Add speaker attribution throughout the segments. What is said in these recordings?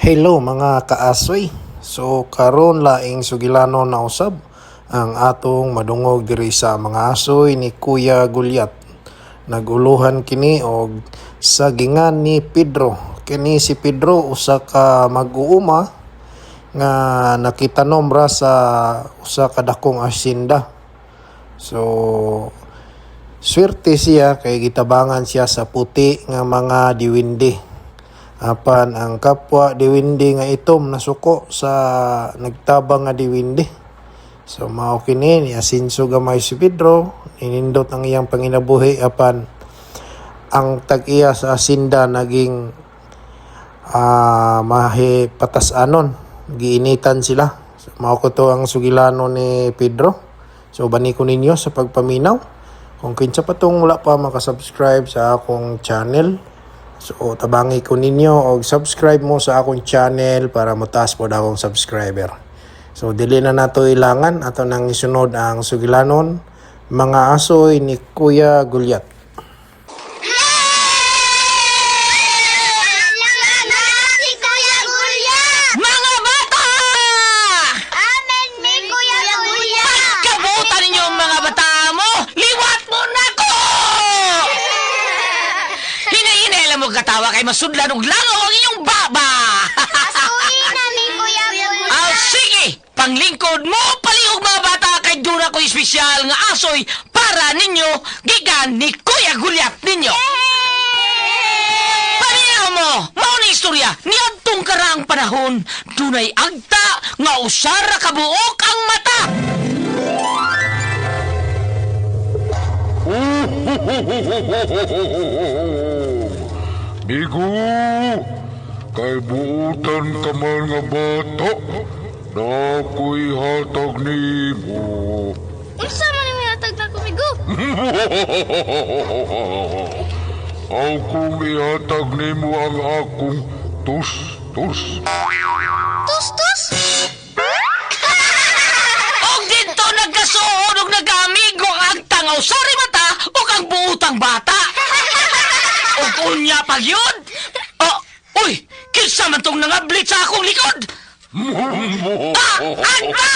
Speaker 1: Hello mga kaasoy. So karon laing sugilano na usab ang atong madungog diri sa mga asoy ni Kuya Gulyat. Naguluhan kini og sagingan ni Pedro. Kini si Pedro usa ka mag-uuma nga nakitanom ra sa usa ka dakong asyenda. So swerte siya kay gitabangan siya sa puti nga mga diwindi. Apan ang kapwa diwindi nga itom nasuko sa nagtabang nga diwindi. So mao kini ni asinso gamay si Pedro, ninindot ang iyang panginabuhi apan ang tag-iya sa asinda naging mahi patas-anon, giinitan sila. So, mao ko to ang sugilano ni Pedro. So bani ko ninyo sa pagpaminaw. Kung kinsa pa tong wala pa makasubscribe sa akong channel, so tabangi ko ninyo og subscribe mo sa akong channel para motaas pod akong subscriber. So dili na nato ilangan, ato nang isunod ang sugilanon mga asoy ni Kuya Gulyat.
Speaker 2: Si Kuya Gulyat!
Speaker 3: Mga bata!
Speaker 2: Amen ni Kuya Gulyat!
Speaker 3: Kabutan ninyo ang mga bata mo! Liwat mo na ko! Hinahinay mo katawa kay masudlan og langaw ang inyong baba!
Speaker 2: Pasuin na ni Kuya Gulyat!
Speaker 3: Ah, sige! Panglingkod mo, palihog mga bata kay dura ko espesyal nga asoy para ninyo gikan ni Kuya Gulyat ninyo! Pareho mo! Mao ni istorya niadtong karaang panahon, dunay agta nga usara ka buok ang mata.
Speaker 4: Migo, kay buutan ka man nga bata, na ako'y hatag nimo.
Speaker 2: Unsa man ni hatag na kumigo?
Speaker 4: Akong ihatag nimo ang akong tus-tus.
Speaker 2: Tus tus!
Speaker 3: Og didto nagkasuod og nagkaamigo ang agta nga usari mata ug ang buutang bata. Ug unya pag yun. Oh, uy, kinsa man tong nangablit sa akong likod? Ah, agta!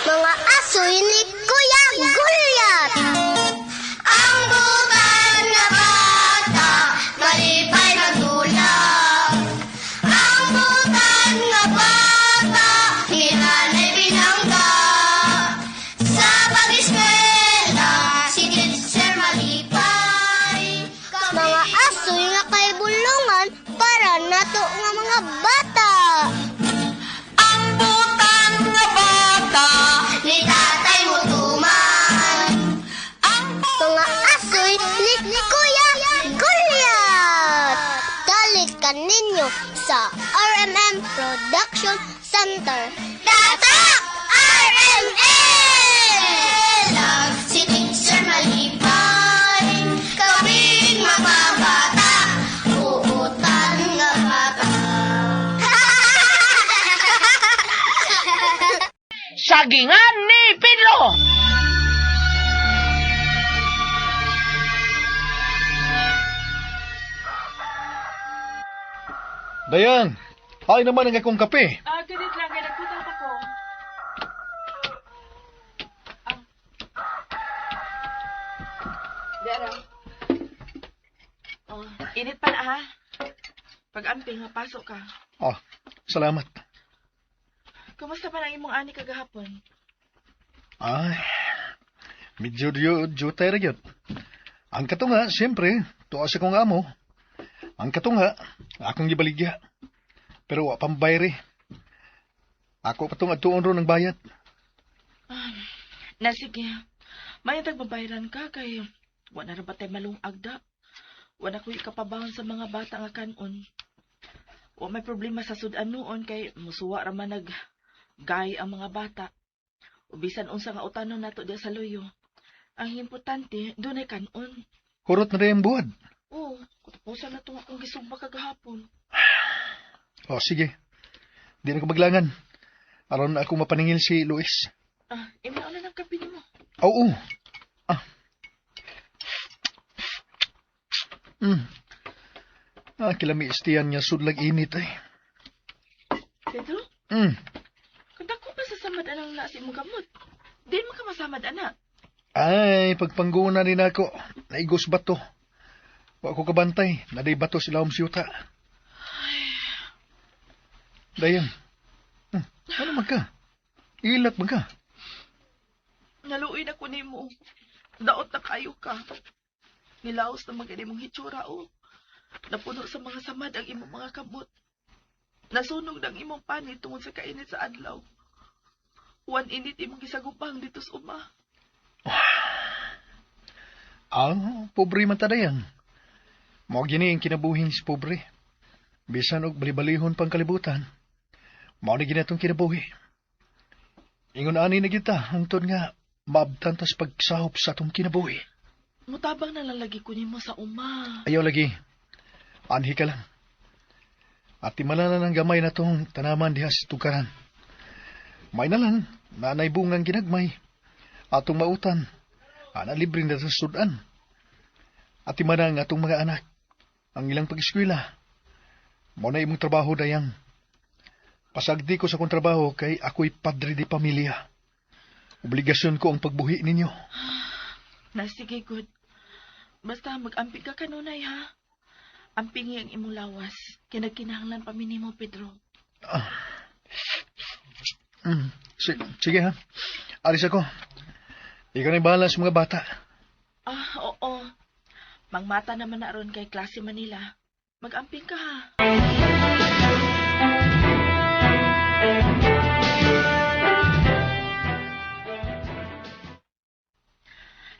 Speaker 2: Mga asoy ni Kuya Gulyat! Ang butan nga bata, malipay magdula. Ang butan nga bata, ni nanay binangga. Sa pag-eskwela, si teacher malipay. Mga asoy nga kay bulungan para nato nga mga bata.
Speaker 3: Ang butang nga bata.
Speaker 2: Ni tatay mo tuman.
Speaker 3: Ang
Speaker 2: Mga asoy ni Kuya Gulyat! Dalit ka ninyo sa RMM Production Center. Tatak! RMM! Si Teacher malipay, kaming mga bata, uutan nga bata.
Speaker 3: Sagingan ni Pedro.
Speaker 5: Dayan, ay naman ang akong kape.
Speaker 6: Ah, ganit lang. Kaya nagputaw pa ko. Ah. Dara. Oh, init pa na ha. Pag-amping, pasok ka.
Speaker 5: Ah, salamat.
Speaker 6: Kumusta pa ang imong ani kagahapon?
Speaker 5: Ay, medyo jutay ra gyud. Ang katunga, siyempre, tuwa sa kong amo. Ang katunga, akong gibaligya. Pero wa pambayri. Ako pa tong adtuon ron ng bayad.
Speaker 6: Na sige. May tagbabayran ka kay wa na ra ba tay malungag da. Wa na ko'y ikapabahon sa mga bata nga kanon. Wa may problema sa sudan noon kay musuwa ra man nag gay ang mga bata. O bisan unsa nga utanon nato diya sa luyo. Ang importante, dunay kanon.
Speaker 5: Hurot na rin ang buwad.
Speaker 6: Oo, katapusan na itong akong gisugba kagahapon.
Speaker 5: O, sige. Di na ko maglangan. Aron ako mapaningil si Luis.
Speaker 6: Ah, imauna na ng kape mo.
Speaker 5: Oo. Ah. Ah, kilami istiyan nga sudlag init ay.
Speaker 6: Pedro, kung dako pa sa samad anang nasi imong kamot. Di man ka masamad ana.
Speaker 5: Ay, pagpangguna ni nako, naigos bato. Wa ko kabantay, naday bato sila siyuta. Dayan. Ano man ka? Ilat man ka.
Speaker 6: Naluoy na ko nimo. Daot na kayo ka. Nilaos na magani mong hitsura o. Napuno sa mga samad ang imong mga kamot. Nasunog na ang imong panit tungod sa kainit sa adlaw. Wan init imong gisagupang dito sa uma.
Speaker 5: Ah, pobre man ta dayan. Mao gini ang kinabuhing sa pobre. Bisan og balibalihon pang kalibutan. Mao ni ginatong kinabuhi. Ingon ani na kita hangtod nga maabtan tas pagsahop sa atong kinabuhi.
Speaker 6: Mutabang na lang lagi ko nimo sa uma.
Speaker 5: Ayaw lagi. Anhi ka lang. At timala na ng gamay na tong tanaman diha sa tukaran. May na lang, nanay bungang ginagmay. Atong mautan, ana libre na sa sudan. At timala ang atong mga anak, ang ilang pag-eskwela. Mao na imong trabaho dayang. Pasagdi ko sa akong trabaho kay ako'y padre di pamilya. Obligasyon ko ang pagbuhi ninyo.
Speaker 6: Na sige, good. Basta mag-amping ka kanunay ha. Ampingi ang imong lawas. Kinagkinahanglan pa mi nimo, Pedro.
Speaker 5: Sige ha. Alis ako. Ikaw na bahala sa mga bata.
Speaker 6: Ah, oo. Mangmata naman na ron kay klase Manila. Mag-amping ka ha.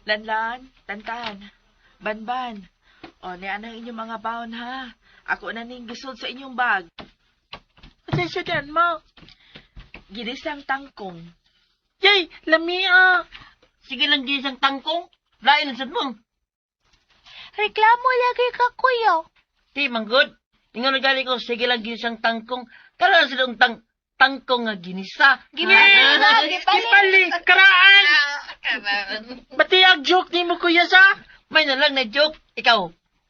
Speaker 6: Lanlan, Tantan, Banban. O, niya ang inyong mga baon ha. Ako na ning gisod sa inyong bag.
Speaker 7: Asa siya dyan, ma?
Speaker 6: Ginisang tangkong.
Speaker 7: Yay, lami ah.
Speaker 3: Sige lang gisang tangkong. Lain ang sad mo.
Speaker 2: Reklamo lagi ka, kuya.
Speaker 3: Di, manggod. Ingon na gali ko, sige lang ginisang tangkong. Karon sila ang tangkong nga ginisa.
Speaker 7: Ginisa, gipali, karaan. Bati ang joke ni mo, kuya, sa?
Speaker 3: May na lang na joke. Ikaw,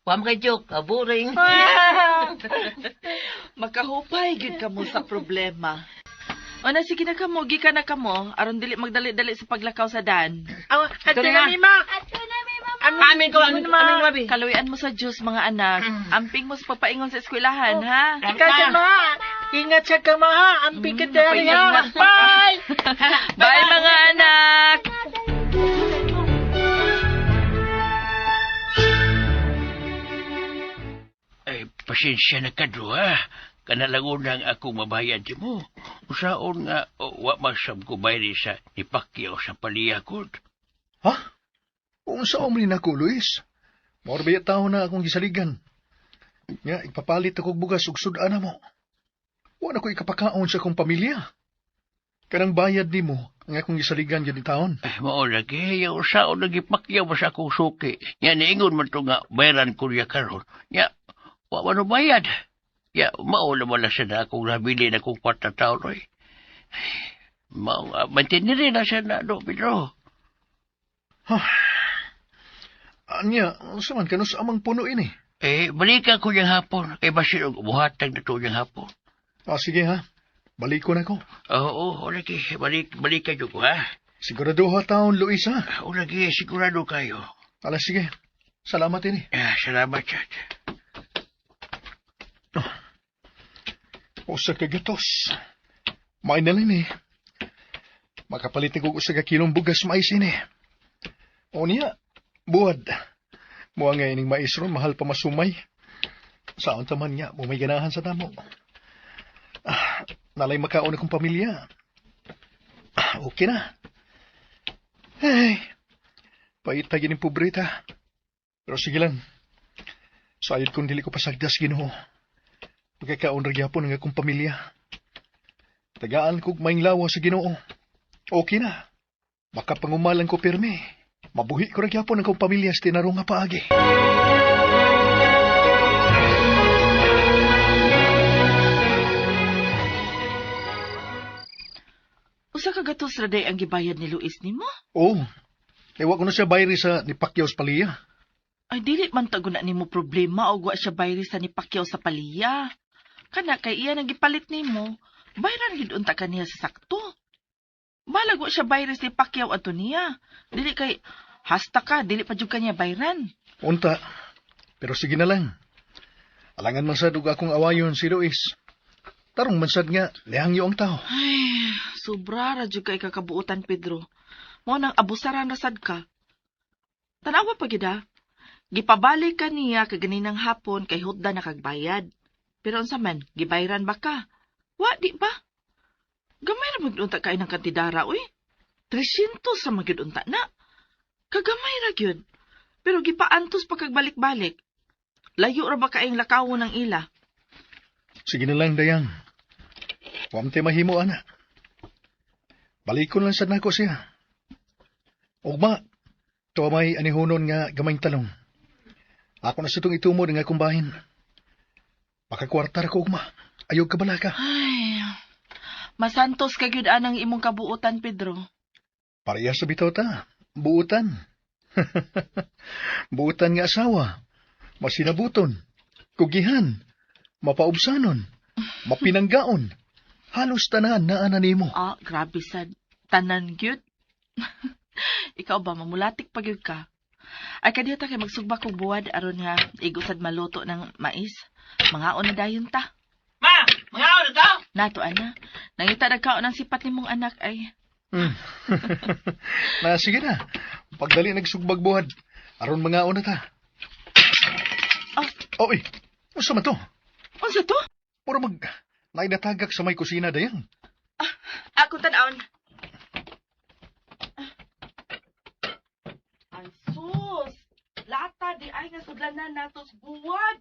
Speaker 3: wa mo kay joke. Kaburing.
Speaker 6: Makahupay gyud kamo sa problema. O na sige na kamo, gikan na kamo aron dili magdali-dali sa paglakaw sa dan.
Speaker 7: Aw, adto na mi, ma.
Speaker 2: Ato na may mama.
Speaker 3: Amin ko, amin, amin, mabi.
Speaker 6: Kaluyan mo sa Diyos mga anak. Amping mo sa pagpaingon sa eskwelahan, ha?
Speaker 7: Ikaw sa ma. Ingat sa ka, ma, ha. Amping ka dali, ha.
Speaker 6: Paingat.
Speaker 7: Bye!
Speaker 6: Bye mga anak.
Speaker 8: Ay, pasensya na ka, Drew, ha? Kanalagunang ako mabayad mo. Usaon nga, o, wa masab ko bayri sa ni Pacquiao sa paliyakod.
Speaker 5: Ha? Unsa man ni nako, Luis? Mao ra ba tao na akong gisaligan. Nga, ipapalit ako og bugas ug sud-an mo. Wa na ko ikapakaon sa akong pamilya. Kanang bayad nimo ang akong gisaligan gyud ni taon.
Speaker 8: Ay, mao lagi, yung usaon lagi Pacquiao ba sa akong suki. Nga, niingon man to nga, bayaran ko niya karon. Nga, wa man bayad. Ya, mao na wala siya na akong nabili na akong kwarta taon, oy. Mao nga, mantinili na siya na, no, Pedro.
Speaker 5: Anya, unsa man kanus amang puno ini?
Speaker 8: Eh, balikan ko niyang hapon. Kay basin og buhatag na to niyang hapon.
Speaker 5: Ah, sige ha. Balik ko na ko.
Speaker 8: Oo, oo, lagi. Balikan ko, ha?
Speaker 5: Sigurado ha taon, Luis ha.
Speaker 8: Oo, lagi. Sigurado kayo.
Speaker 5: Ala, sige. Salamat ini.
Speaker 8: Ah, salamat, Chad.
Speaker 5: Usa ka gatos. May na lang eh. Makapalit ko usa ka kilong bugas mais ini. O niya, buwad. Muha nga ining mais ron, mahal pa masumay. Saan taman nga, mo may ganahan sa damo. Ah, nalay makaon akong pamilya. Ah, okay na. Hey, pait na gining pobreta. Pero sige lang. Sayod kung dili ko pasagdas Ginoo. Pagkakaon ra gyapon ang akong pamilya. Tagaan kog maing lawa sa Ginoo. Okay na. Makapangumalan ko pirmi. Mabuhi ko ra gyapon ang akong pamilya sa tinarong nga paagi.
Speaker 6: Usa ka gatos ra day ang gibayad ni Luis nimo?
Speaker 5: Oh, ewa ko na siya bayri sa ni Pacquiao sa paliya.
Speaker 6: Ay, dili man tago na nimo problema og wa siya bayri sa ni Pacquiao sa paliya. Kana kay iya nang gipalit nimo, bayran gid unta kaniya sa sakto. Balag wa siya bayri si Pacquiao adto niya. Dili kay hasta ka, dili pa jud kaniya bayran.
Speaker 5: Unta, pero sige na lang. Alangan man sad og akong awayon si Luis. Tarong man sad nga, lihangyo ang tao.
Speaker 6: Ay, sobra ra jud kay kakabuotan, Pedro. Mao nang abusaran ra sad ka. Tanawa pa gid ha. Gipabalik ka niya kaganinang hapon kay hutda na kagbayad. Pero unsa man, gibayran ba ka? Wa di ba? Gamay ra magyud unta kay ng kantidara uy. 300 sa magyud unta na. Kagamay ra gyud. Pero gipaantos pa kag balik-balik. Layo ra ba kaayong lakawon ng ila?
Speaker 5: Sige na lang, Dayang. Huwag mahimo, ana. Balikon lang sad nako siya. Ugma, tuwa may anihunon nga gamayng talong. Ako na sa itong itumod nga akong bahin. Makakwartar ko, ugma. Ayaw ka bala ka.
Speaker 6: Ay, masantos ka gyud anang imong kabuotan, Pedro.
Speaker 5: Pareha sa bitaw ta. Buutan. Buutan nga asawa. Masinabuton. Kugihan. Mapaubsanon. Mapinanggaon. Halos tanan na ana nimo.
Speaker 6: Ah, grabe sad. Tanan gyud. Ikaw ba mamulatik pa gyud ka? Ay kadiya ta kay magsugba kog buwad aron nga igo sad maluto ng mais. Mangaon na dayon ta.
Speaker 7: Ma, mga na ta?
Speaker 6: Nato ana. Nangita ra kaon ang sipat nimong anak ay.
Speaker 5: Na sige na. Pagdali nagsugbag buhad. Aron mga una ta.
Speaker 6: Ah.
Speaker 5: Oy, unsa man to?
Speaker 6: Unsa to?
Speaker 5: Puro mag nainatagak sa may kusina dayang.
Speaker 6: Ako tan-awon. Ay sus! Lata di ay nga sudlanan nato sa buwad.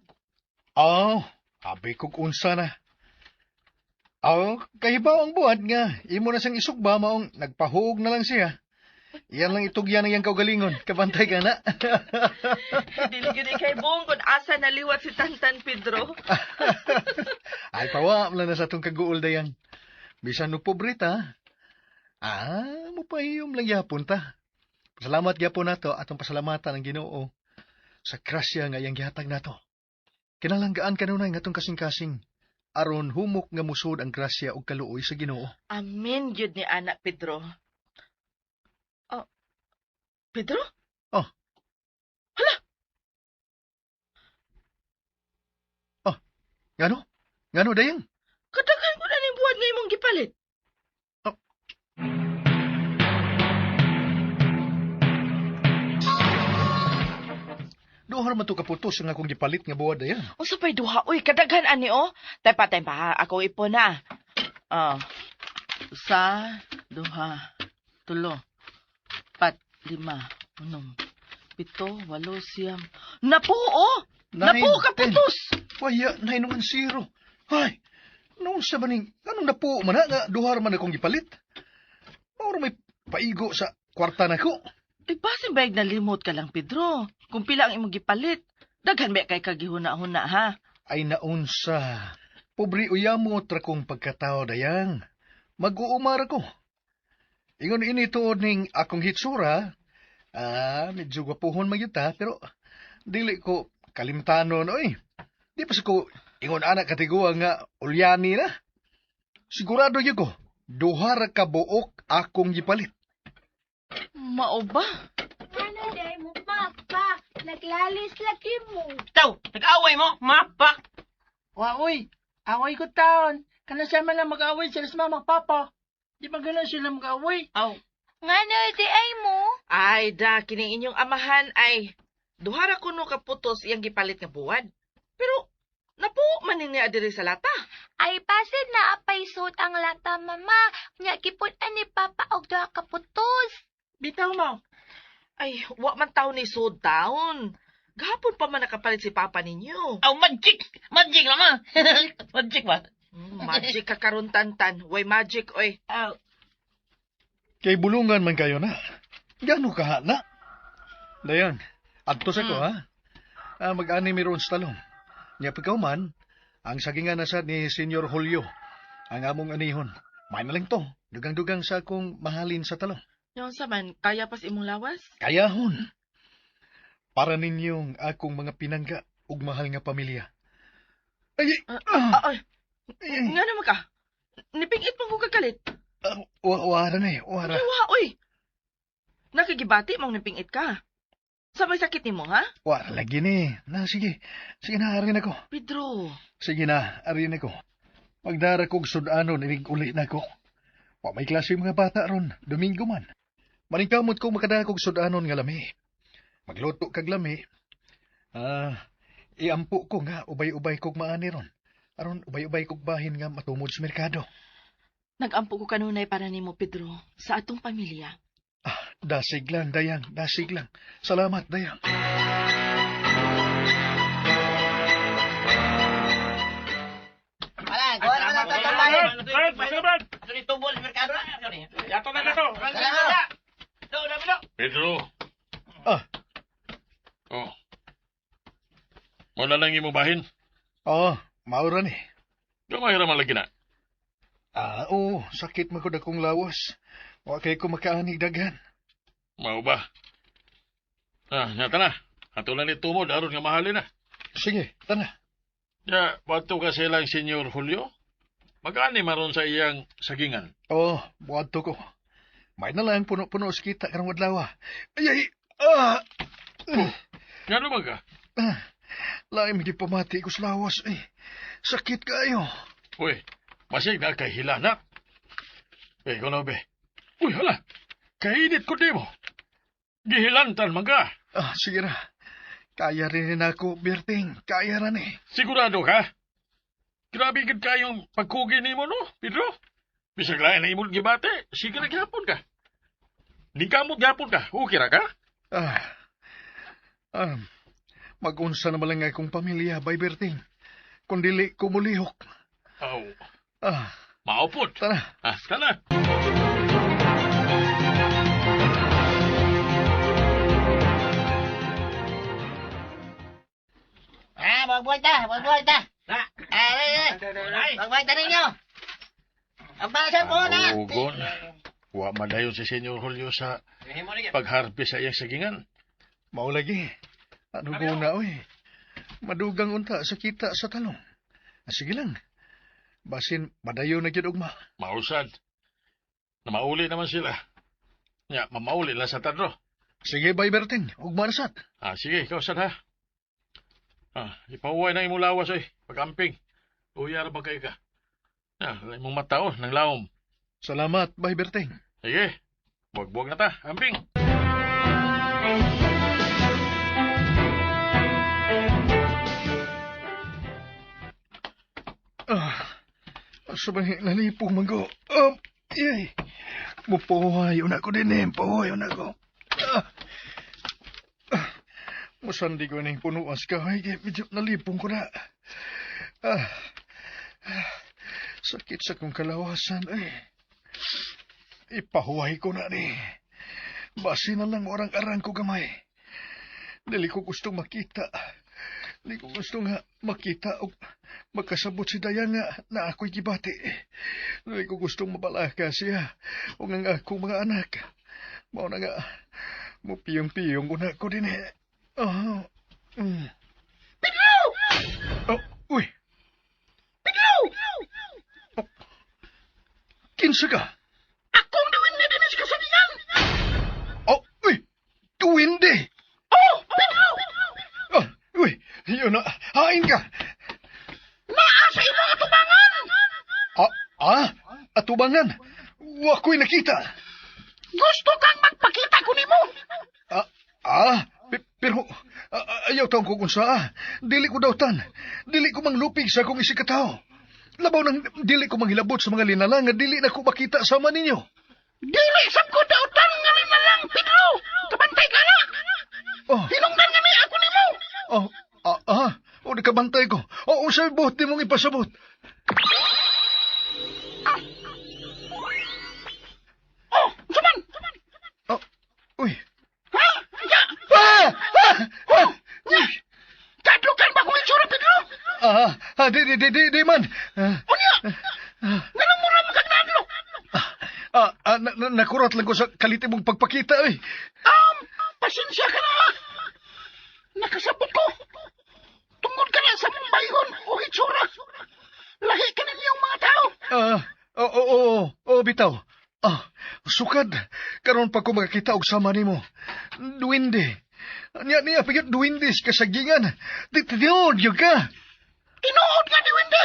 Speaker 5: Aw, abi kog unsa na. Aw, kahibaw ang buhad nga. Imo na siyang isugba maong nagpahuog na lang siya. Iyan lang itugyan ang iyang kaugalingon. Kabantay ka na.
Speaker 6: Dili gyud kay buong kun asa naliwat si Tantan Pedro.
Speaker 5: Ay, pawa, wala na sa atong kaguol dayan. Bisan no pobre ta. Ah, mupahiyom lang yapon ta. Pasalamat gyapon nato atong pasalamatan ang Ginoo sa grasya nga iyang gihatag nato. Kinalanggaan kanunay nga atong kasing-kasing aron humok nga musod ang grasya ug kaluoy sa Ginoo.
Speaker 6: Amen gyud ni anak Pedro. Oh, Pedro?
Speaker 5: Oh.
Speaker 6: Hala,
Speaker 5: Ngano? Ngano dayang?
Speaker 6: kadaghan ko na ning buwad nga imong gipalit.
Speaker 5: Duha ra man to kaputos ang akong gipalit nga buwad dayang.
Speaker 6: Unsa pay duha? Uy, kadaghan ani oh. Tepa, tepa, ha? Ako ipon na. Oh. Usa, duha, tulo, pat, lima, unom, pito, walo, siyam. Napo, oh!
Speaker 5: Nine,
Speaker 6: Napo, kaputos!
Speaker 5: Waya, 910. Ay, noon sa baning, anong napo man na, nga duha ra man akong gipalit? Mauro may paigo sa kwarta nako.
Speaker 6: Ay, basin bayag nalimot ka lang, Pedro. Kung pila ang imong gipalit, daghan ba kay kagihuna-huna, ha?
Speaker 5: Ay naunsa. Pobre uyamo tra kong pagkatao dayang. Mag-uumar ako. Ingon ini tuod ning akong hitsura, medyo gwapuhon man gyud ta, pero dili ko kalimtanon oy. Di pa sa ko ingon anak katiguang nga ulyani na. Sigurado gyud ko, duha ra ka buok akong gipalit.
Speaker 6: Mao ba?
Speaker 2: Ano day mo, papa? Naglalis lagi mo.
Speaker 7: Taw, nag-away mo, mapak. Wa, uy, away ko taon. Kana siya man lang mag-away sila sa mama papa. Di ba ganun sila mag-away? Aw.
Speaker 2: Ngano di ay mo?
Speaker 6: Ay, da, kining inyong amahan ay duha ra kuno ka putos iyang gipalit nga buwad. Pero napo man ni niya diri sa lata.
Speaker 2: Ay pasid na apay suot ang lata, mama. Nya gipun-an ni papa og duha ka putos.
Speaker 7: Bitaw mo.
Speaker 6: Ay, wa man taw ni sud taon. Gahapon pa man nakapalit si papa ninyo.
Speaker 3: Aw, magic! Magic lang, ma! Magic ba?
Speaker 6: Magic ka karon tantan. Way magic oy.
Speaker 7: Aw.
Speaker 5: Kay bulungan man kayo na. Gano ka na? Dayan, adto sa ko ha. Ah, mag-ani mi roon sa talong. Nya pagkaw man, ang sagingan na sad ni Senyor Julio, ang among anihon. May na lang to, dugang-dugang sa akong mahalin sa talong.
Speaker 6: Yung sa man, kaya pas imong lawas?
Speaker 5: Kayahon. Para ninyong akong mga pinangga ug mahal nga pamilya. Ay,
Speaker 6: Ay,
Speaker 5: ay,
Speaker 6: nga naman ka. Nipingit mo ko kagalit.
Speaker 5: wara na eh, wara.
Speaker 6: Wa, oy. Nakigibati mong nipingit ka. Sa may sakit nimo, ha?
Speaker 5: Wara lagi ni. Na, sige. Sige na, arin ako.
Speaker 6: Pedro.
Speaker 5: Sige na, arin ako. Pagdara kog sudanon, inig uli na ko. Wa may klase yung mga bata ron, Domingo man. Maningkamot ko makadara kog sudanon nga lami. Magluto kag lami. Ah, iampo ko nga ubay-ubay kog maani ron. Aron ubay-ubay kog bahin nga matumod sa merkado.
Speaker 6: Nagampo ko kanunay para nimo, Pedro, sa atong pamilya.
Speaker 5: Ah, dasig lang, Dayang, dasig lang. Salamat, Dayang.
Speaker 8: Pedro.
Speaker 5: Ah.
Speaker 8: Oh. Muna lang imo bahin.
Speaker 5: Oo, maura ni.
Speaker 8: Gamay ra man lagi na.
Speaker 5: Ah, oo, sakit man gud akong lawas. Wa kay ko makaanig daghan.
Speaker 8: Mao ba? Ah, nyata na. Ato lang ni tumod aron nga mahalin na.
Speaker 5: Sige, tana.
Speaker 8: Ya, bato ka silang Senyor Julio. Magani maron sa iyang sagingan.
Speaker 5: Oo, buadto ko. May na lang puno-puno sa kita karong adlaw. Ay, ay, ah!
Speaker 8: Ngano man ka?
Speaker 5: Ah, laim gipamati ko sa lawas eh. Sakit kayo.
Speaker 8: Uy, masig na kay hilanak. Eh, ikaw na be. Uy, hala. Kainit ko di mo. Gihilantan man ka.
Speaker 5: Ah, sige ra. Kaya rin ako, Berting. Kaya ra ni.
Speaker 8: Sigurado ka? Grabe gid kayong pagkugi nimo no, Pedro. Bisag lain na imong gibate, sige ra gyapon ka. Ningkamot gyapon ka. Okay ra ka?
Speaker 5: Ah, ah, mag-unsa na lang akong pamilya, bay Berting. Kung dili ko mulihok.
Speaker 8: Aw,
Speaker 5: Ah,
Speaker 8: maupod.
Speaker 5: tara.
Speaker 8: Ah, tara.
Speaker 7: Ah, magbuhay ta, magbuhay ta. Ah, ay, ay. Magbuhay ta ninyo. Ang para po na.
Speaker 8: Ugon. Wa madayon si Senyor Julio sa pagharvest sa iyang sagingan.
Speaker 5: Mao lagi. Ano guna, oy. Madugang unta sa kita sa talong. Ah, sige lang. Basin, madayo na gyud ugma.
Speaker 8: Mausad. Na mauli naman sila. Ya, mamauli lang sa tadro.
Speaker 5: Sige, bay Berting. Ugma na sad.
Speaker 8: Ah, sige, ikaw sad ha. Ah, ipauway na imong lawas oy, pagamping. Uya ra ba kay ka? Ah, imong mata oh, nang laom.
Speaker 5: Salamat, bay Berting.
Speaker 8: Sige. Buwag-buwag na ta, amping.
Speaker 5: Ah, asa ba ni nalipong man ko? Yay. Mupuhay na ko din eh. Puhay na ko. Ah, ah, musandi ko ning punuas ka. Ay, kay medyo nalipong ko na. Ah, ah, sakit sa kong kalawasan. Ay, ipahuway ko na ni. Basi na lang orang-arang ko gamay. Dili ko gustong makita. Dili ko gusto nga makita o makasabot si Dayan nga na ako'y gibati. Dili ko gustong mabalaka siya o nga akong mga anak. Mao na nga, mupiyong-piyong ko na ko din eh. Oh, mm.
Speaker 7: Pedro!
Speaker 5: Oh, uy,
Speaker 7: Pedro!
Speaker 5: kinsa ka?
Speaker 7: Akong duwende din sa kasabihan.
Speaker 5: Oh, uy, duwende!
Speaker 7: Oh, Pedro!
Speaker 5: Oh, uy, yun na, hain ka!
Speaker 7: Naa sa imong atubangan.
Speaker 5: Ah, ah, atubangan! Wa ko'y nakita!
Speaker 7: Gusto kang magpakita ko nimo.
Speaker 5: Ah, ah, pero ayaw taong kung unsa ah. Dili ko daw tan. Dili ko manglupig sa akong isikataw. Labaw nang dili ko manghilabot sa mga linalang nga dili na ko makita sama ninyo.
Speaker 7: Dili sab ko dautan nga linalang, Pedro. Kabantay ka na.
Speaker 5: Oh,
Speaker 7: Hinungdan nga ni ako nimo.
Speaker 5: oh, ah, ah, oh, nakabantay ko. Oh, unsay buot nimong ipasabot?
Speaker 7: Oh, unsa man?
Speaker 5: Oh, uy.
Speaker 7: Ha? Ya,
Speaker 5: Ah! Ah! Ah!
Speaker 7: ya. Kadlukan ba kong itsura, Pedro?
Speaker 5: Ah, ah, di, di, di, di, di man. Ah,
Speaker 7: Unya. Nganong mura man kag nadlok?
Speaker 5: ah, ah, na, na, nakurat lang ko sa kalit imong pagpakita, eh.
Speaker 7: Pasensya ka na. Nakasabot ko. Tungod ka na sa mong bayhon o hitsura. Lahi ka ninyong mga tao.
Speaker 5: Ah, oo, oo, oo, bitaw. Ah, sukad. Karon pa ko makakita og sama nimo. Duwende. Niya niya pagit duwende sa kasagingan. Di tinuod gyud ka.
Speaker 7: Tinuod nga duwende.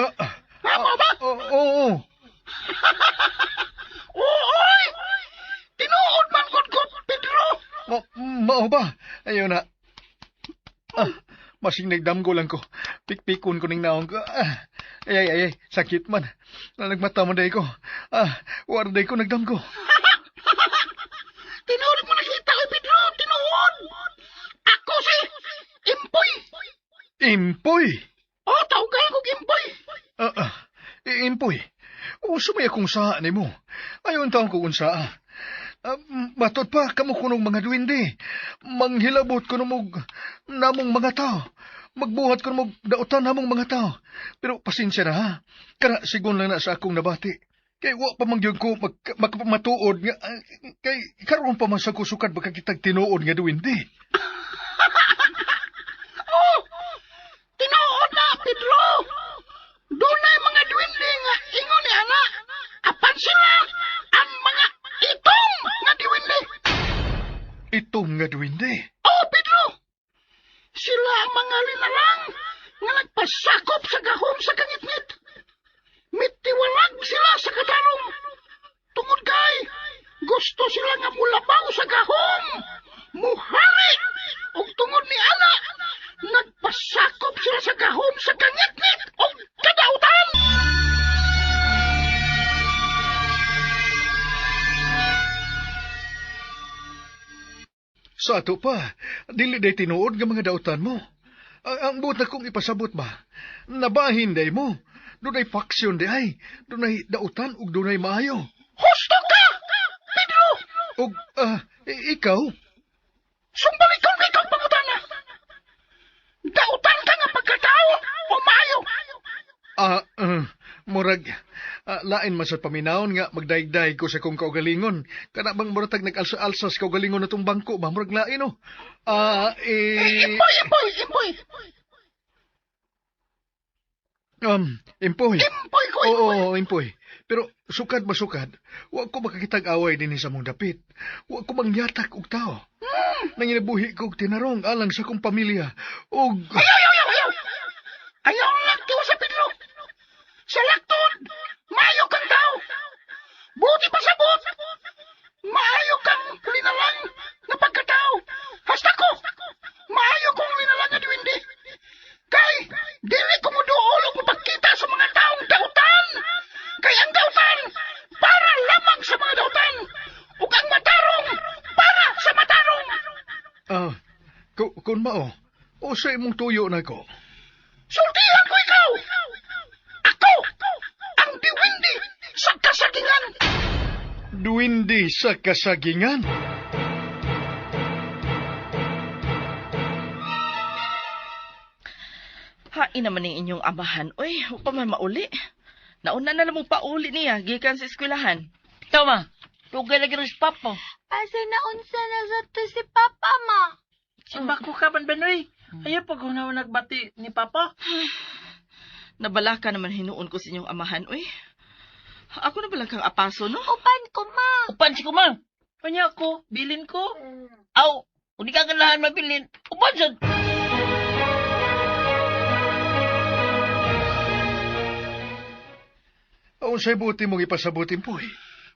Speaker 5: Ah, ah,
Speaker 7: Amo ba?
Speaker 5: oo, oo.
Speaker 7: Ooy! Tinuod man gud ko, Pedro.
Speaker 5: Mao ba? Ayaw na. Ah, masing nagdamgo lang ko. Pikpikon ko ning naong ko. Ah, ay, ay, ay, ay, sakit man. Nagmata man day ko. Ah, war day ko nagdamgo.
Speaker 7: Tinuod mo nakita ko, Pedro. Tinuod. Ako si Impoy.
Speaker 5: Impoy!
Speaker 7: Oh, tawgan ko Impoy.
Speaker 5: Ah, ah, Impoy. Uso may akong saa nimo. Ayon taon ko unsa. Ah, matod pa kamo kunong mga duwende. Manghilabot kuno mog namong mga tao. Magbuhat kuno mog dautan namong mga tao. Pero pasensya na ha. Kana sigon lang na sa akong nabati. Kay wa pa man gyud ko makapamatuod nga ah, kay karon pa man sa kusukad makakitag tinuod nga duwende.
Speaker 7: Oh, tinuod na, Pedro. Dunay mga duwende nga ingon ni ana. Apan sila ang mga itong nga duwende.
Speaker 5: Itong nga duwende.
Speaker 7: Oh, Pedro! Sila ang mga linalang nga nagpasakop sa gahom sa kangitngit. Mitiwalag sila sa katarong. Tungod kay, gusto sila nga mulabaw sa gahom. Muhari! Ug tungod ni ana, nagpasakop sila sa gahom sa kangitngit og kadautan!
Speaker 5: Sa ato pa, dili day tinuod nga mga dautan mo. Ang buot na kong ipasabot ba, nabahin day mo. Dunay faction di ay, dunay dautan ug dunay maayo.
Speaker 7: Husto ka! Pedro!
Speaker 5: Ug ikaw,
Speaker 7: Sumbalikon ka ikaw pangutana! Dautan ka nga pagkatao o maayo!
Speaker 5: Murag lain man sa paminawon nga magdaigdaig ko sa kong kaugalingon. Kana bang muratag nag-alsa-alsa sa kaugalingon na tong bangko ba? Murag lain oh.
Speaker 7: Impoy, impoy, impoy!
Speaker 5: Impoy.
Speaker 7: Impoy ko,
Speaker 5: Oo,
Speaker 7: impoy!
Speaker 5: oo, impoy. Pero sukad ba sukad, wa ko makakitag away dinhi sa mong dapit. Wa ko mangyatak og tao. Nanginabuhi ko og tinarong alang sa akong pamilya. Og
Speaker 7: Ayaw, ayaw, ayaw, ayaw! Ayaw lakto sa Pedro! Sa laktod, maayo kang tao! Buti pa sa but! Maayo kang linalang na pagkatao! Hasta ko! Maayo kong linalang nga duwende! Kay, dili ko mo duol og mapagkita sa mga taong dautan! Kay ang dautan, para lamang sa mga dautan! Ug ang matarong, para sa matarong!
Speaker 5: Kun mao, usa imong tuyo na ko.
Speaker 7: Sultihan ko ikaw! Ako, ang diwindi sa kasagingan!
Speaker 5: Duwindi sa kasagingan?
Speaker 6: Hain naman ning inyong amahan. Uy, wa pa man mauli. Nauna na lang mo pauli niya, gikan sa eskwelahan.
Speaker 3: Tama, dugay lagi rin si Papa.
Speaker 2: Asa na unsa na sa to si Papa, ma?
Speaker 7: Simbako ka man, Benoy. Ayaw pag hunaw nagbati ni Papa.
Speaker 6: Nabalaka naman hinuon ko sa inyong amahan, uy. Ako na balang kang apaso, no?
Speaker 2: Upan ko, ma.
Speaker 3: Upan si kumang.
Speaker 7: Kanya ko, bilin ko.
Speaker 3: Aw, kung di ka ganahan mabilin, upan sad.
Speaker 5: Unsay buti mong ipasabot, Impoy?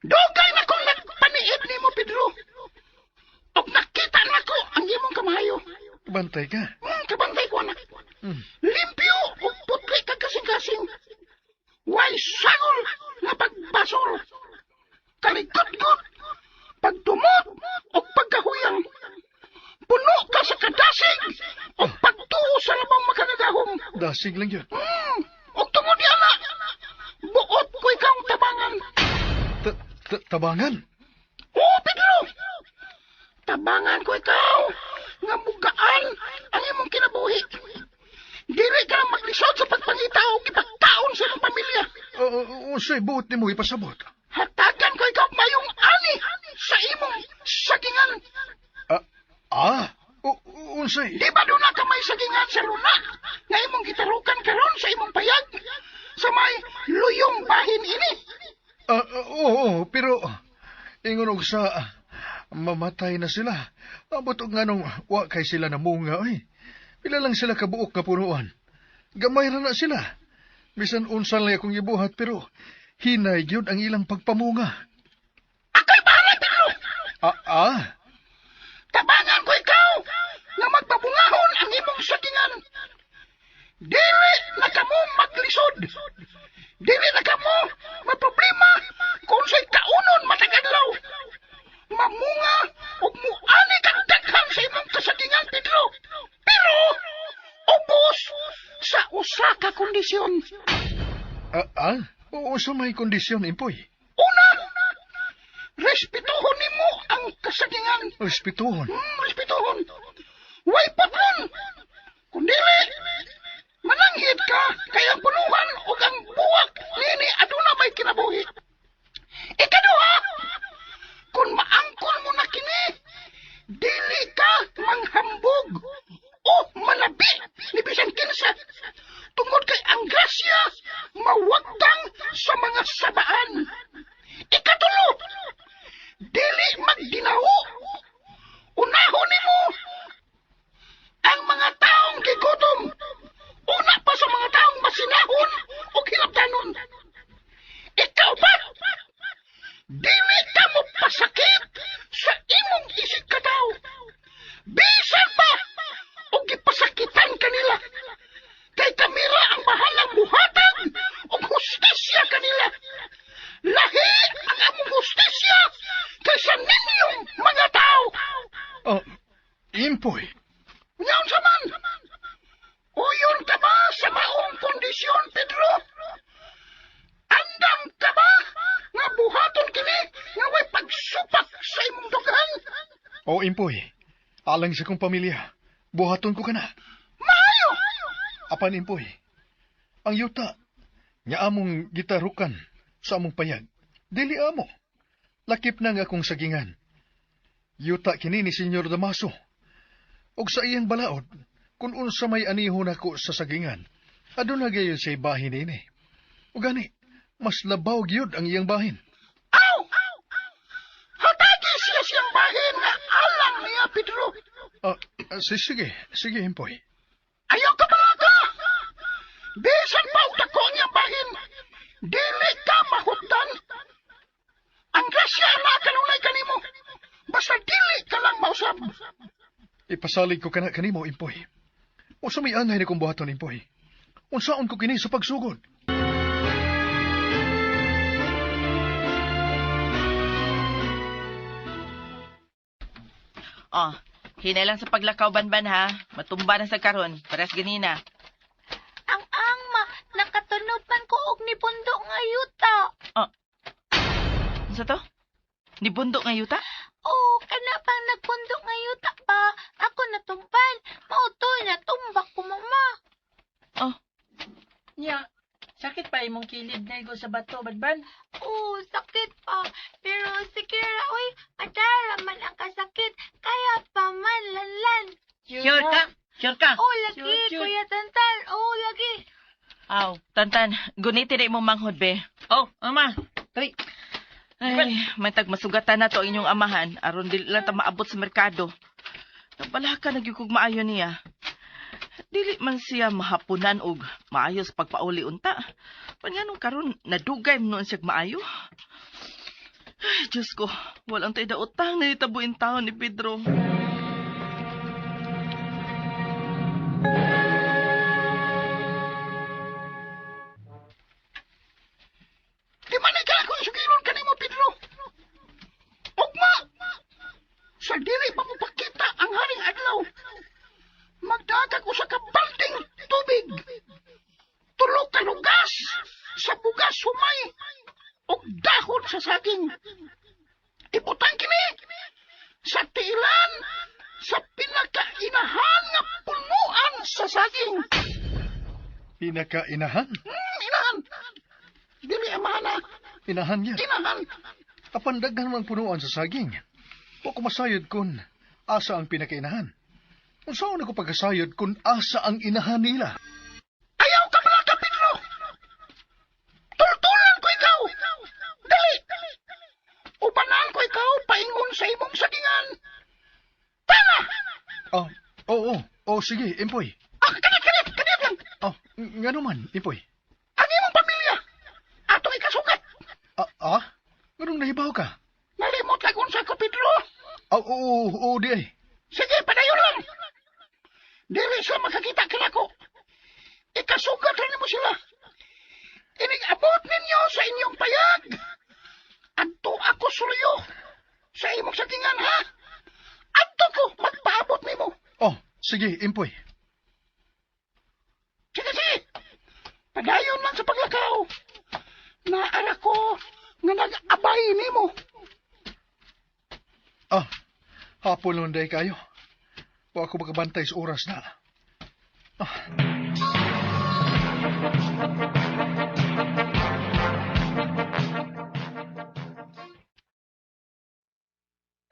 Speaker 7: Dugay na kong nagpaniid nimo, Pedro. Og nakita na ko ang imong kamayo.
Speaker 5: Bantay ka.
Speaker 7: Kabantay ko na. Limpyo ug putli ka kasing-kasing. Way sagol nga pagbasol. Kalikot-got, pagtumot ug pagkahuyang. Puno ka sa kadasig ug pagtuo sa labang makagagahom.
Speaker 5: Dasig lang yun.
Speaker 7: Ug tungod niya na, buot ko ikaw tabangan.
Speaker 5: Tabangan?
Speaker 7: Oo, Pedro! Tabangan ko ikaw nga mugaan ang imong kinabuhi. Dili ka maglisod sa pagpangita o ipagkaon sa imong pamilya.
Speaker 5: Unsay buot nimo ipasabot?
Speaker 7: Hatagan ko ikaw mayong ani sa imong sagingan.
Speaker 5: Unsay?
Speaker 7: Di ba doon na ka may sagingan sa luna nga imong gitarukan karon sa imong payag? Sa may luyong bahin ini.
Speaker 5: Oo, oo, pero ingon og sa mamatay na sila. Abot og nganong wa kay sila namunga oy. Pila lang sila kabuok nga punuan. Gamay ra na sila. Bisan unsa lang akong gibuhat pero hinay gyud ang ilang pagpamunga.
Speaker 7: Ako'y bahala, Pedro! Tabangan ko ikaw nga magpabungahon ang imong sagingan. Dili na kamo maglisod. Dili na kamo maproblema kung sa'y kaunon matag adlaw. Mamunga ug muani kang daghan sa imong kasagingan, Pedro. Pero ubos sa usa ka kondisyon.
Speaker 5: Oo, sa may kondisyon, Impoy.
Speaker 7: Una, respetuhon nimo ang kasagingan.
Speaker 5: Respetuhon.
Speaker 7: Respetuhon. Way patlon. Kung dili, mananghid ka kay ang punuhan ug ang buwak nini aduna may kinabuhi. Ikaduha, kung maangkon mo na kini, dili ka manghambog o manabi ni bisan kinsa tungod kay ang grasya mawagtang sa mga sabaan. Ikatulo, dili magdinaho. Unahon nimo ang mga taong gigutom. Una pa sa mga taong masinahon o hilabdanon. Ikaw ba? Dili ka mo pasakit sa imong isig kataw. Bisan ba o gipasakitan kanila. Kay kamira ang bahalang buhatag og hustisya kanila. Lahi ang among hustisya kaysa ninyong mga tao.
Speaker 5: Impoy.
Speaker 7: Ngayon sa man, uyon ka ba sa maong kondisyon, Pedro? Andam ka ba nga buhaton kini nga way pagsupak sa imong dughan?
Speaker 5: O, Impoy. Alang sa kong pamilya, buhaton ko ka na.
Speaker 7: Maayo!
Speaker 5: Apan, Impoy, ang yuta nga among gitarukan sa among payag, dili amo. Lakip na nga akong sagingan. Yuta kini ni Senyor Damaso. Og sa iyang balaod, kung unsa may aniho nako sa sagingan, aduna gayon say bahin nini. O gani, mas labaw gyud ang iyang bahin.
Speaker 7: Aw! Hatagi siya siyang bahin nga alang niya, Pedro.
Speaker 5: Sige, sige, Impoy.
Speaker 7: Ayaw ka balaka! Bisan pa og dako ang iyang bahin, dili ka mahutdan. Ang grasya na kanunay kanimo, basta dili ka lang mausab.
Speaker 5: Ipasalig ko kana kanimo, Impoy. Unsa may angay na kong buhaton, Impoy? Unsaon ko kini sa pagsugod?
Speaker 6: Oh, hinay lang sa paglakaw, Banban, ha? Matumba na sa karon, pares ganina.
Speaker 2: Ang angma, nakatunob man ko og nibundo nga yuta.
Speaker 6: Oh. Unsa to? Nibundo nga yuta?
Speaker 2: Oo, kana pang nagbundo nga yuta pa. Ako natumban. Mao to, natumbak ko, mama.
Speaker 6: Oh.
Speaker 9: Nya, sakit pa imong kilid na igo sa bato, Banban.
Speaker 2: Oo, sakit pa. Pero sige ra, oy, adara man ang kasakit. Kaya pa man, lanlan.
Speaker 3: Sure ka? Sure ka?
Speaker 2: Oh, lagi,
Speaker 9: Sure, sure.
Speaker 2: Kuya Tantan. Oh, lagi.
Speaker 6: Aw, Tantan, guniti na imong manghod, be.
Speaker 3: Oh, ama. Dali.
Speaker 6: Ay, may tag masugatan na to ang inyong amahan aron dili lang ta maabot sa merkado. Nabalaka na gyud kog maayo niya. Dili man siya mahapunan og maayos pagpauli unta. Pan nganong karon nadugay man noon siya maayo. Ay, Diyos ko, walang tay daotang na itabuin taon ni Pedro.
Speaker 7: Di man ikaw akong sugilon kanimo, Pedro. Ugma! Sa dili pa mo pakita ang haring adlaw. Magdagag usa ka balding tubig. Tulo ka lugas sa bugas humay ug dahon sa saging. Ibutang kini sa tiilan sa pinakainahan nga punuan sa saging.
Speaker 5: Pinakainahan?
Speaker 7: Inahan. Dili amahan na.
Speaker 5: Inahan niya.
Speaker 7: Inahan.
Speaker 5: Apan daghan mang punuan sa saging. Wa ko masayod kun asa ang pinakainahan. Unsaon ako pagkasayod kung asa ang inahan nila?
Speaker 7: Ayaw ka malaka, Pedro! Tultulan ko ikaw! Dali! Upanan ko ikaw paingon sa imong sagingan! Tama!
Speaker 5: Ah, oo, oo, sige, Empoy.
Speaker 7: Ah, kanit, kanit, kanit lang!
Speaker 5: Ah, ngano man, Empoy?
Speaker 7: Ang imong pamilya! Atong ikasugat!
Speaker 5: Ah, ah? Nganong nahibaw ka?
Speaker 7: Nalimot kay unsa ko, Pedro!
Speaker 5: Ah, oo, oo, di ay.
Speaker 7: Sige, padayon lang! Dili sila makakita kanako. Ikasugat rin mo sila. Inig-abot ninyo sa inyong payag. Adto ako suliyo sa imong sagingan, ha? Adto ko magpaabot nimo.
Speaker 5: Oh, sige, Empoy.
Speaker 7: Sige, sige. Padayon lang sa paglakaw. Naara ko nga nag-abay nimo.
Speaker 5: Ah, hapon naman day kayo. Wa ako makabantay sa oras na. Ah.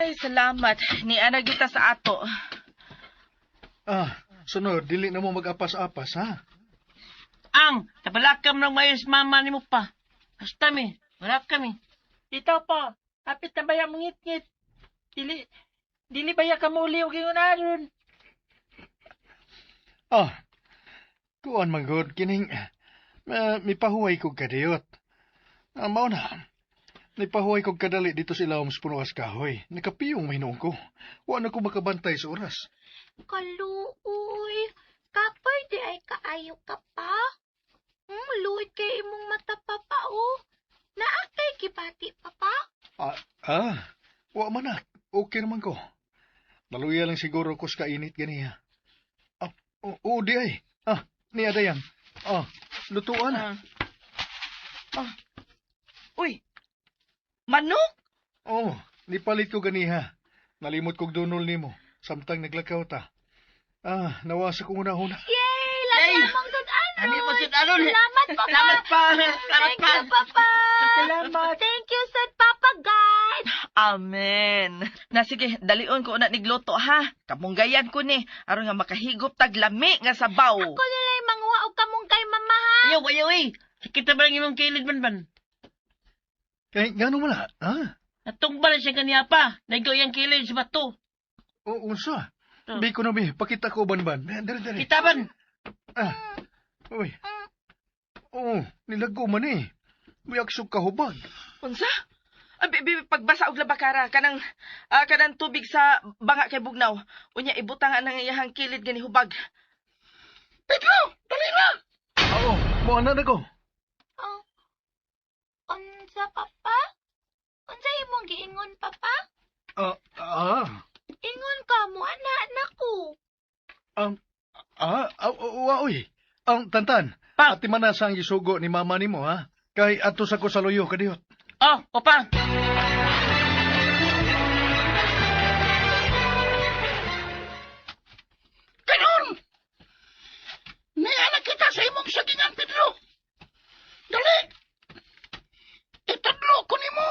Speaker 6: Ay, salamat. Ni ana kita sa ato.
Speaker 5: Ah, sunod, dili na mo mag-apas-apas, ha?
Speaker 9: Ang, tabalakam ng mayos mama ni mo pa. Basta mi, wala kami. Itaw pa, hapit na baya mangit-ngit. Dili, dili baya kamuli og ingon aron.
Speaker 5: Ah, kuan man gud kining mipahuway kog kadiyot. Ah, mao na. Nipahuway kog kadali dito sa ilawom sa punuas kahoy. Nakapiyong may noong ko. Wa na ko makabantay sa oras.
Speaker 2: Kaluoy. Kapoy di ay kaayo ka pa. Luoy kay imong mata papa oh. Naa kay gibati papa?
Speaker 5: Ah, ah, wa man na. Okay naman ko. Naluya lang siguro ko sa kainit ganiya. Ah, oo, di ay. Ah, niya dayan. Ah, lutuan na.
Speaker 6: Ah. Ah. Uy, manok?
Speaker 5: Oh, nipalit ko ganiha. Nalimot kog dunol nimo samtang naglakaw ta. Ah, nawasa ko una-una.
Speaker 2: Yay! Lagi among sud-anon.
Speaker 9: Ami mo sud-anon.
Speaker 2: Salamat papa.
Speaker 9: Salamat pa. Salamat
Speaker 2: Thank
Speaker 9: pa.
Speaker 2: you papa.
Speaker 6: Salamat.
Speaker 2: Thank you sad papa God.
Speaker 6: Amen. Na sige, dalion ko una nigluto ha. Kamunggayan ko ni aron nga makahigop tag lami nga sabaw.
Speaker 2: Ako nilay manguha og kamunggay mama ha.
Speaker 9: Ayaw, ayaw eh. Sakit na ba lang imong kilid man ban?
Speaker 5: Kay ngano man na, ha?
Speaker 9: Natungba na siya kaniya pa. Naigaw yung kilid sa bato.
Speaker 5: O unsa?
Speaker 9: Oh.
Speaker 5: Bi ko na bi, pakita ko ban-ban. Dere dere.
Speaker 9: Kita ban.
Speaker 5: Ah. Uy. Oh, nilago man eh. Muyaksog kahubag.
Speaker 6: Unsa? Abi, bi, pagbasa og labakara kanang kanang tubig sa banga kay bugnaw. Unya ibutang ang iyahang kilid gani hubag.
Speaker 7: Pedro, dali na!
Speaker 5: Oo, mo ana na ko.
Speaker 2: Oh. Unsa papa? Unsa imong giingon papa?
Speaker 5: Ah, ah.
Speaker 2: Ingon ka mo ana nako.
Speaker 5: Ah, ah, wa uy. Ang tantan.
Speaker 9: Pa.
Speaker 5: Ati man na sa ang gisugo ni mama nimo ha. Kay ato sa ko sa luyo kadiyot.
Speaker 9: Oh, opa.
Speaker 7: Kanon! Niya na kita sa imong sagingan, Pedro! Dali! Itadlo ko nimo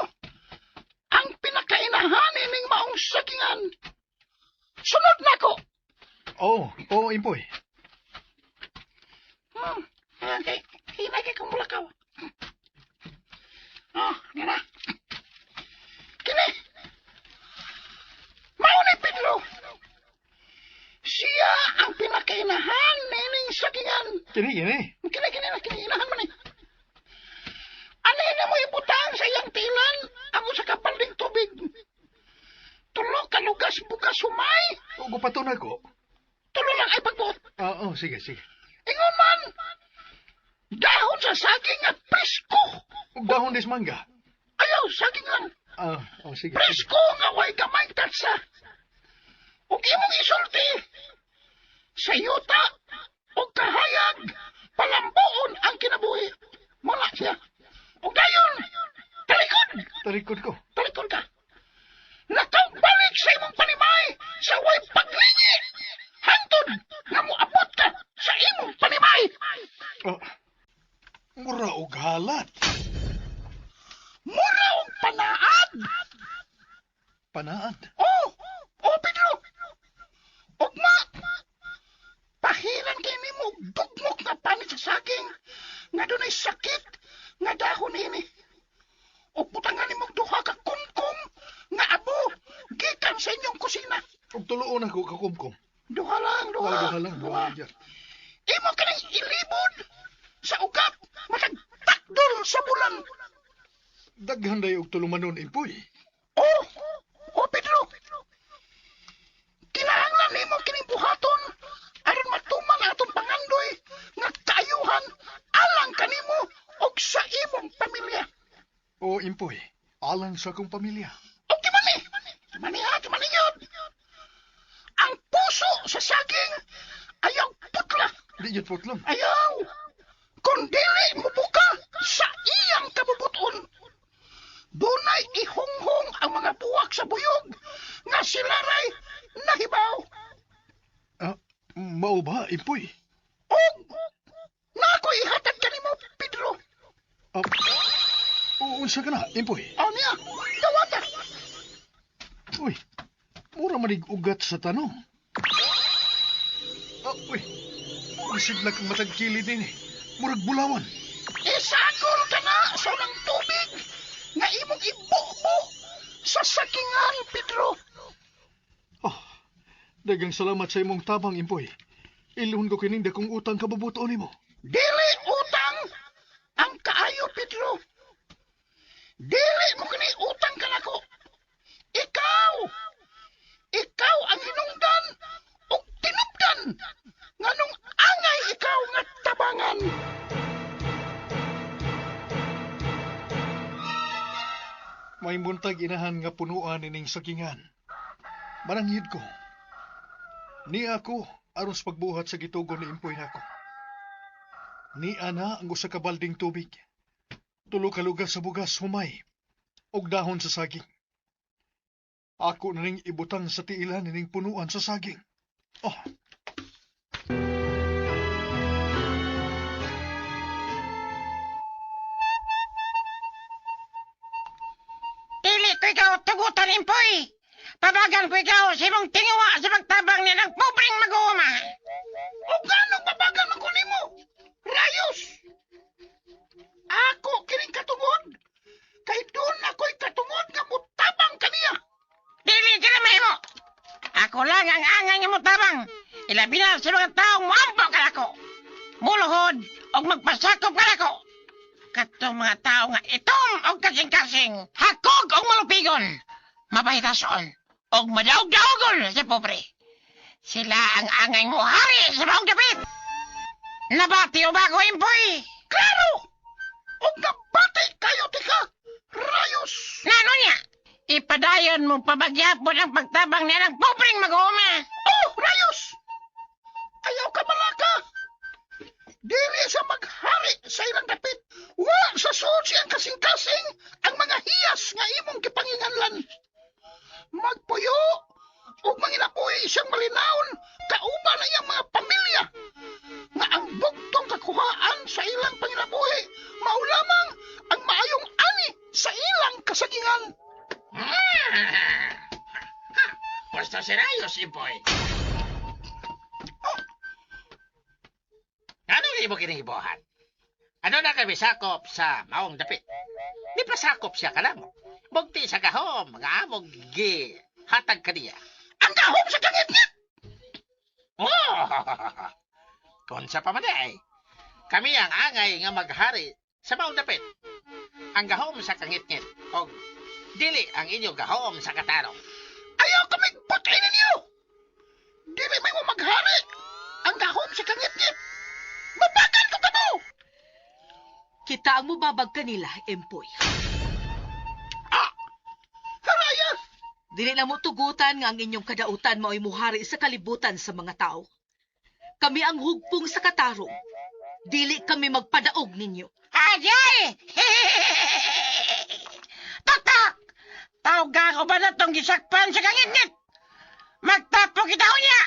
Speaker 7: ang pinakainahan ning maong sagingan. Sunod na ko!
Speaker 5: Oh, oh, impoy.
Speaker 7: Okay, hinay kay kong mulakaw. Oh, na. Kini! Mao ni Pedro! Siya ang pinakainahan nining sagingan.
Speaker 5: Kini, kini.
Speaker 7: Kini, kini, na, kini, inahan man eh. Ano na mo ibutang sa iyang tilan ang usa ka balding tubig. Tulo ka lugas bugas humay.
Speaker 5: O gupato na ko.
Speaker 7: Tulo lang ay pagbuot.
Speaker 5: Ah, oh, sige, sige.
Speaker 7: Ingon man, dahon sa saging at presko.
Speaker 5: Ug dahon des mangga.
Speaker 7: Ayaw, saging lang.
Speaker 5: Ah, oh, sige. sige.
Speaker 7: Presko nga way gamay tatsa. Ug imong isulti sa yuta o kahayag palambuon ang kinabuhi. Mula siya. Ug dayon, talikod,
Speaker 5: Talikod ko.
Speaker 7: talikod ka. Nakabalik sa imong panimay sa way paglingi. Hantod nga moabot ka sa imong panimay.
Speaker 5: Oh. Mura og halat.
Speaker 7: Mura og panaad.
Speaker 5: Panaad.
Speaker 7: Oh, oh Pedro. Ugma. Og dugmok nga panit sa saging nga dunay sakit nga dahon ini. Og butangan nimo og duha ka kumkum nga abo gikan sa inyong kusina.
Speaker 5: Og tuloon ako kakumkum.
Speaker 7: Duha lang, duha.
Speaker 5: Oh, duha lang, duha lang.
Speaker 7: Imo kining ilibod sa ugat matag takdol sa bulan.
Speaker 5: Daghan day og tulumanon, Impoy.
Speaker 7: Oh, oh Pedro. Kinahanglan nimo kining buhaton aron matuman atong pangandoy nga kaayuhan alang kanimo ug sa imong pamilya.
Speaker 5: O Impoy, alang sa akong pamilya.
Speaker 7: Og di man ni, di man ni ha, di man ni yun. Ang puso sa saging ayaw putla.
Speaker 5: Di yun putlon.
Speaker 7: Ayaw! Kung dili mo buka sa iyang kabubuton, dunay ihunghong ang mga buwak sa buyog nga sila ray nahibaw.
Speaker 5: Ah, mao ba, Impoy?
Speaker 7: Og nako ihatag kanimo, Pedro.
Speaker 5: Ah, unsa ka na, Impoy?
Speaker 7: O niya, dawata.
Speaker 5: Uy, mura manig ugat sa tanom. Ah, uy, isidlak ang matag kilid din eh. Murag bulawan.
Speaker 7: Isagol ka na sa unang tubig nga imong ibubo sa sakingan, Pedro.
Speaker 5: Oh, dagang salamat sa imong tabang, Impoy. Ilhon ko kining dakong utang kabubuton nimo.
Speaker 7: Dili utang ang kaayo, Pedro. Dili mo kini utang kanako. Ikaw, ikaw ang hinungdan ug tinubdan nganong angay ikaw nga tabangan.
Speaker 5: May buntag inahan nga punuan ining sagingan. Mananghid ko. Ni ako aron sa pagbuhat sa gitugon ni Impoy nako. Ni ana ang usa ka balding tubig. Tulo ka lugar sa bugas humay og dahon sa saging. Ako na ning ibutang sa tiilan ining punuan sa saging. Oh,
Speaker 10: Dili ko ikaw tugutan, Impoy. Pabagan ko ikaw sa imong tingawa sa pagtabang niya ng pobreng mag-uuma.
Speaker 7: O ganong babagan man ko nimo? Rayos! Ako kining katungod. Kay doon ako'y katungod nga mutabang kaniya.
Speaker 10: Dili ka na mahimo. Ako lang ang angay nga motabang. Ilabi na sa mga taong moampo kanako. Muluhod og magpasakop kanako. Katong mga tao nga itom og kasing-kasing, hakog og malupigon, mapahitason og madaog-daogon sa pobre. Sila ang angay mo hari sa maong dapit. Nabati o ba ko, Impoy?
Speaker 7: Klaro! Og nabati kayo tika! Rayos!
Speaker 10: Nano niya? Ipadayon mo pabagyapon ang pagtabang niya ng pobreng mag-uuma.
Speaker 7: Oh, rayos! Ayaw ka malaka! Dili sa maghari sa ilang dapit. Wa sa suod siyang kasing-kasing ang mga hiyas nga imong gipanginganlan. Magpuyo ug manginabuhi siyang malinawon kauban na iyang mga pamilya nga ang bugtong kakuhaan sa ilang panginabuhi mao lamang ang maayong ani sa ilang kasagingan.
Speaker 10: Basta si Rayos, Impoy. Ano imo kining ibuhat? Ano na kami sakop sa maong dapit? Di pa sakop siya kanamo. Bugti sa gahom, nga among gi hatag kaniya.
Speaker 7: Ang gahom sa kangitngit!
Speaker 10: Oh! Kung sa pamanay, kami ang angay nga maghari sa maong dapit. Ang gahom sa kangitngit og dili ang inyong gahom sa katarong.
Speaker 7: Ayaw kami butin ninyo! Dili may mo maghari ang gahom sa kangitngit! Mabagan ko kamo!
Speaker 11: Kita ang mubabag kanila, Empoy.
Speaker 7: Ah! Haraya!
Speaker 11: Dili na mo tugutan nga ang inyong kadautan mao'y muhari sa kalibutan sa mga tao. Kami ang hugpong sa katarong. Dili kami magpadaog ninyo.
Speaker 10: Ajay! Totok! Tawga ko ba na itong gisakpan sa kangitngit? Magtapo kita niya!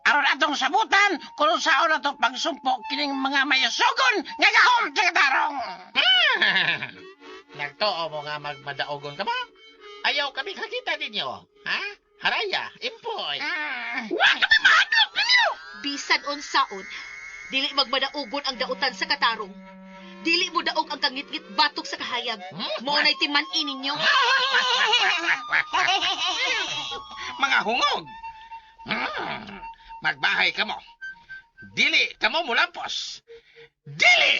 Speaker 10: Aron atong sabutan kung saan atong pagsumpo kining mga mayusugon nga gahom sa katarong.
Speaker 12: Nagtuo mo nga magmadaogon ka ba? Ayaw kami kakita ninyo, ha?
Speaker 10: Haraya, impoy.
Speaker 7: Wa kami mahadlok ninyo.
Speaker 11: Bisan unsaon, dili magmadaugon ang dautan sa katarong. Dili mo daog ang kangitngit batok sa kahayag. Mao na'y timan-i ninyo.
Speaker 10: Mga hungog. Magbahay ka mo. Dili ka mo mulampos. Dili!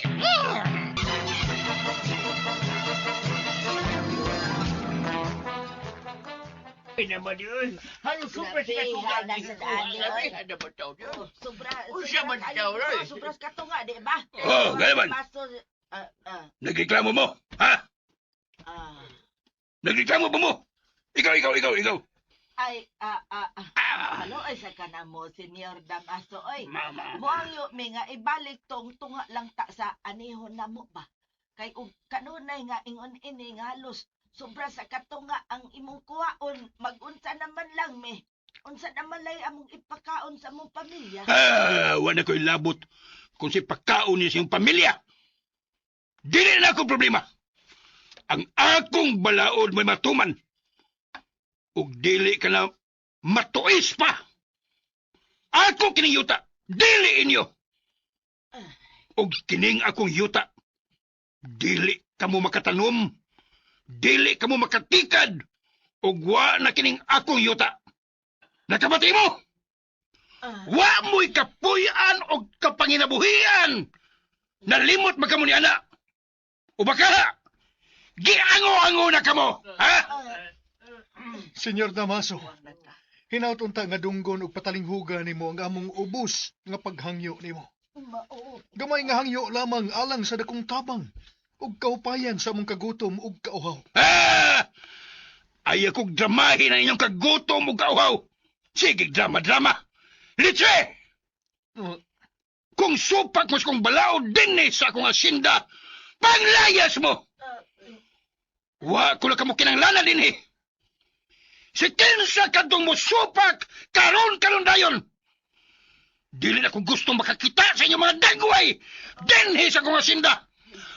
Speaker 8: Ay, naman yun. Halos super sa
Speaker 6: Grabe,
Speaker 8: katunga.
Speaker 6: ha, nasa daan ni, oy.
Speaker 8: Grabe, ano ba tao yun?
Speaker 6: Sobra,
Speaker 8: Unsa man
Speaker 6: kayo,
Speaker 8: tao, oy?
Speaker 6: Sobra sa katunga, di ba?
Speaker 12: Oh, gaya man.
Speaker 6: Pastor, ah, ah,
Speaker 12: Nagreklamo mo, ha?
Speaker 6: ah.
Speaker 12: Nagreklamo ba mo? Ikaw, ikaw, ikaw, ikaw.
Speaker 6: Ay, Halo, ay sa kanamo, Senyor Damaso, oy.
Speaker 12: Mama.
Speaker 6: Muangyo mi nga ibalik tong tunga lang ta sa anihon na mo ba. Kay og kanunay nga ingon ini nga halos sobra sa katunga ang imong kuwaon, magunsa naman lang mi. Unsa naman lay among ipakaon sa among pamilya.
Speaker 12: Ah, wala ko'y labot kung si pagkaon niya sa iyong pamilya. Dili na akong problema. Ang akong balaod may matuman. Ug dili ka na matuis pa. Ako kining yuta, dili inyo. Ug kining akong yuta, dili ka mo makatanom, dili ka mo makatikad, ug wa na kining akong yuta. Nakabati mo? Wa mo'y kapuy-an o kapanginabuhian. Nalimot ba kamo ni ana? O baka, giango-ango na kamo, ha?
Speaker 5: Senyor Damaso, hinaut unta nga dunggon og patalinghuga nimo ang among ubos nga paghangyo nimo.
Speaker 6: Mao.
Speaker 5: Gamay nga hangyo lamang alang sa dakong tabang ug kaupayan sa among kagutom ug kauhaw.
Speaker 12: Ah! Ay akong dramahin ang inyong kagutom ug kauhaw. Sige, drama-drama. Litse! Kung supak mo sa kong balaod dinhi sa akong asinda, panglayas mo! Wa ko na kamo kinanglana dinhi. Si kinsa kadtong mo supak karon karon dayon. Dili na kong gusto makakita sa inyong mga dagway dinhi sa akong asinda.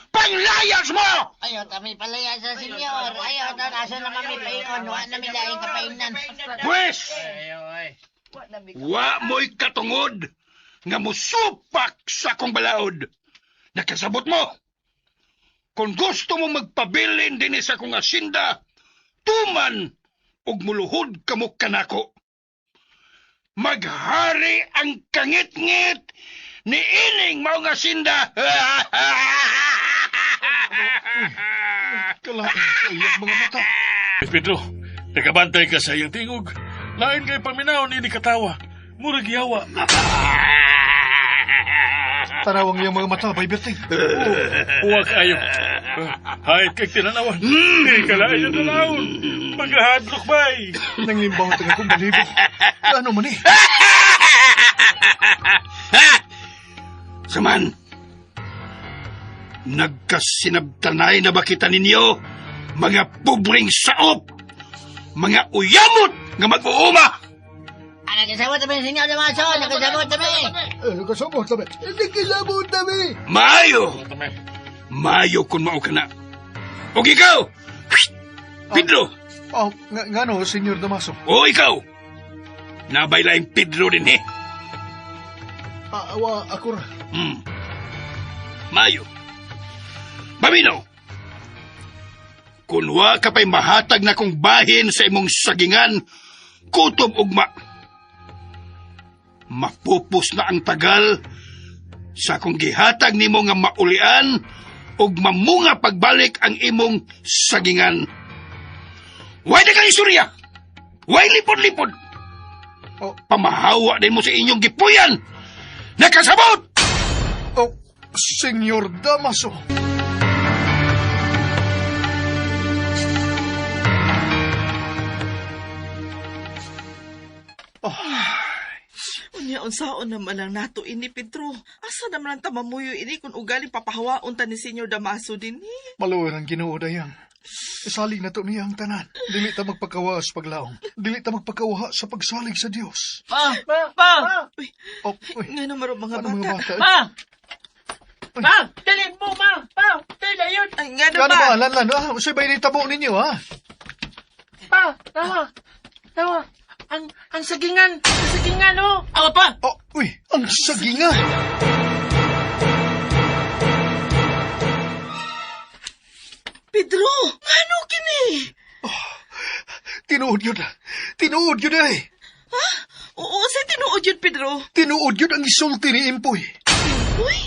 Speaker 12: Panglayas mo!
Speaker 10: Ayaw, kami palaya sa senyor. Ayaw, asa na kami paingon. Wa na mi laing kapainan.
Speaker 12: Pwes, wa mo'y katungod nga musupak sa akong balaod. Nakasabot mo. Kung gusto mo magpabilin dinhi sa akong asinda, tuman ug muluhod kamo kanako. Maghari ang kangitngit ni ining maong asinda.
Speaker 5: Kalain sa iyang mga mata.
Speaker 13: Pedro, nakabantay ka sa iyang tingog. Lain kay paminaw ni katawa. Murag yawa.
Speaker 5: Tanaw ang iyang mga mata, Bay Berting.
Speaker 13: Uwa kayo. Hayt kay tinanawan. Di ka lain yung tanawon. Magahadlok bay.
Speaker 5: Nanglimbaw ang akong balibo. Ano man eh?
Speaker 12: Saman, nagkasinabtanay na ba kita ninyo, mga pobreng saop, mga uyamot nga mag-uuma?
Speaker 10: Nakasabot kami, senyor Damaso. Nakasabot kami.
Speaker 5: Nakasabot kami. Nakasabot kami.
Speaker 12: Maayo! Maayo kung mao ka na. O ikaw! Pedro!
Speaker 5: Oh, ngano, Senyor Damaso?
Speaker 12: O ikaw! Nabay laing Pedro din eh.
Speaker 5: Awa, ako ra.
Speaker 12: Maayo. Paminaw! Kung wa ka pa'y mahatag na kong bahin sa imong sagingan, kutob ugma. Mapupos na ang tagal sa akong gihatag nimo nga maulian ug mamunga pagbalik ang imong sagingan. Way na kang istorya! Way lipod-lipod!
Speaker 5: Oh.
Speaker 12: Pamahawa din mo sa inyong gipuyan! Nakasabot!
Speaker 5: Oh, Senyor Damaso!
Speaker 6: Unya, unsaon naman lang nato ini, Pedro. Asa naman ang tamamuyo ini kung ugaling papahawaon ta ni Senyor Damaso din eh.
Speaker 5: Maluwir ang Ginoo dayang. Isalig na to niya ang tanan. Dili ta magpakawa sa paglaom. Dili ta magpakawa sa pagsalig sa Dios.
Speaker 9: Pa! Pa! Pa!
Speaker 6: Uy,
Speaker 5: Oh, uy.
Speaker 6: nga naman ang mga
Speaker 5: Ano mga
Speaker 6: bata.
Speaker 5: bata?
Speaker 9: Pa! Pa! Dali mo, ma! Pa! Dali yun!
Speaker 6: Ay, nga na
Speaker 5: Ano
Speaker 6: ba?
Speaker 5: ba, lan, lan? Ah, usay ba initabo ninyo, ha?
Speaker 9: Pa! Tawa! Tawa! Ang sagingan! Ang sagingan, oh!
Speaker 3: Awa pa!
Speaker 5: Oh, uy, ang sagingan!
Speaker 6: Pedro, ano kini?
Speaker 5: Tinuod yun. Tinuod yun ay.
Speaker 6: Ha? Oo, sa tinuod yun, Pedro.
Speaker 5: Tinuod yun ang isulti ni Impoy.
Speaker 6: Uy,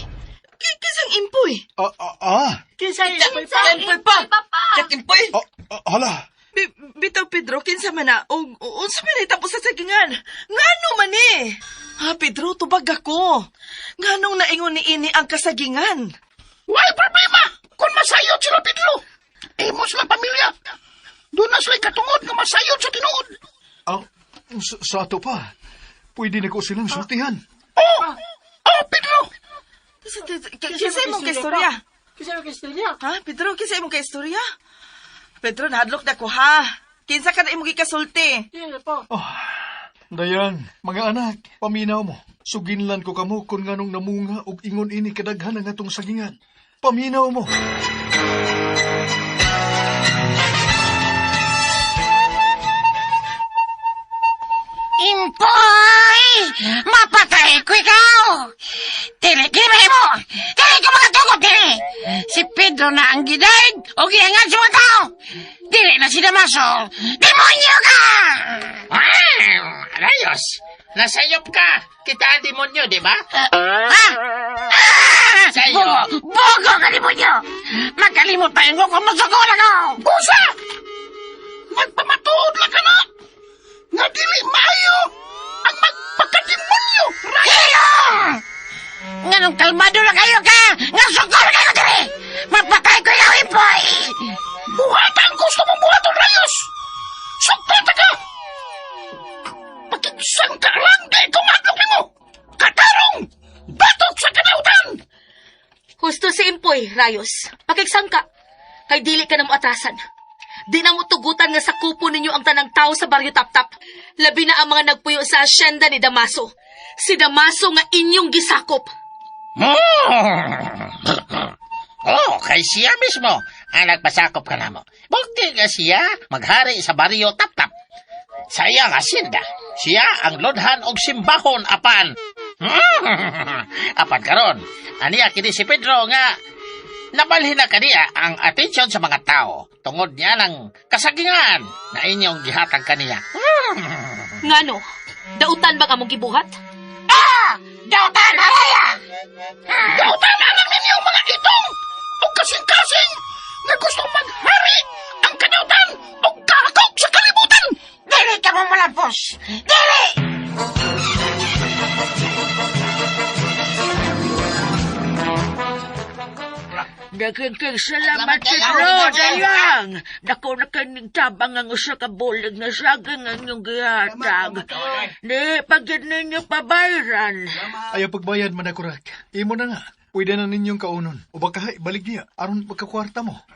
Speaker 6: kisang impoy.
Speaker 5: Ah, ah, ah.
Speaker 9: Kinsa impoy pa?
Speaker 6: Impoy pa!
Speaker 3: Kat impoy!
Speaker 5: Ah, ah, hala.
Speaker 6: Bitaw, Pedro, kinsa man na, o unsa man tapos sa sagingan? Ngano man eh? Ha, Pedro, tubag ako. Nganong naingon ni ini ang kasagingan?
Speaker 7: Why problema kung masayod sila Pedro? Imo sila pamilya. Doon na sila katungod nga masayod sa tinuod.
Speaker 5: Ah, sa ato pa. Pwede na ko silang sultihan.
Speaker 7: Oh! Oh, Pedro!
Speaker 6: Kinsa imong kaistorya?
Speaker 9: Kinsa imong kaistorya?
Speaker 6: Ha, Pedro, kinsa imong kaistorya? Pedro, nahadlok na ko ha. Kinsa ka na imong gikasulti?
Speaker 9: Yeah, po.
Speaker 5: Oh, Dayan, mga anak, paminaw mo. Suginlan ko kamo kung nganong namunga og ingon ini kadaghan ang atong sagingan. Paminaw mo.
Speaker 10: Impoy! Mapatay ko ikaw! Dili, dili mo! Dili ko mga tugot, dili! Si Pedro na ang gidaig o gihangan sa mga tao! Dili na si Damaso! Demonyo ka!
Speaker 14: Ah, rayos! Nasayop ka! Kita ang demonyo, di ba?
Speaker 10: Ha? Ah!
Speaker 14: Sa'yo.
Speaker 10: Bogo! Bogo ka demonyo! Magkalimot tayo ko kung masukol ako!
Speaker 7: Busa! Magpamatuod lang ka na! Nga dili maayo ang magpakademonyo!
Speaker 10: Hilo! Nganong kalmado na kayo ka! Nga sukol kayo dili! Mapatay ko ikaw, Impoy!
Speaker 7: Buhata ang gusto mong buhaton, Rayos! Sukta ka! Pakigsangka lang kay kumadlok nimo! Katarong! Batok sa kanautan!
Speaker 11: Husto si Impoy, Rayos. Pakigsangka. Kay dili ka na mo atrasan. Di na mo tugutan nga sakupo ninyo ang tanang tao sa Baryo Taptap. Labi na ang mga nagpuyo sa asyenda ni Damaso. Si Damaso nga inyong gisakop.
Speaker 14: Oh, kay siya mismo ang nagpasakop ka namo. Bukti nga siya maghari sa baryo Taptap. Sa iyang asinda, siya ang lodhan og simbahon apan. Apan karon, aniya kini si Pedro nga nabalhin na kaniya ang atensyon sa mga tao tungod niya ng kasagingan na inyong gihatag kaniya.
Speaker 11: Ngano? Dautan ba among gibuhat?
Speaker 10: Ah! Dautan araya!
Speaker 7: Dautan na lang ninyo mga itong o kasing-kasing na gustong maghari ang kanautan o kahakog sa kalibutan!
Speaker 10: Dili ka mo malapos! Dili!
Speaker 9: Daghang salamat, Pedro, dayang. Dako na kaning tabang ang usa ka bulig na saging ang inyong gihatag. Di, pagid ninyo pabayran.
Speaker 5: Ayaw pagbayad, manakurak. Imo na nga. Pwede na ninyong kaunon. O baka balik niya. Aron magkakwarta mo.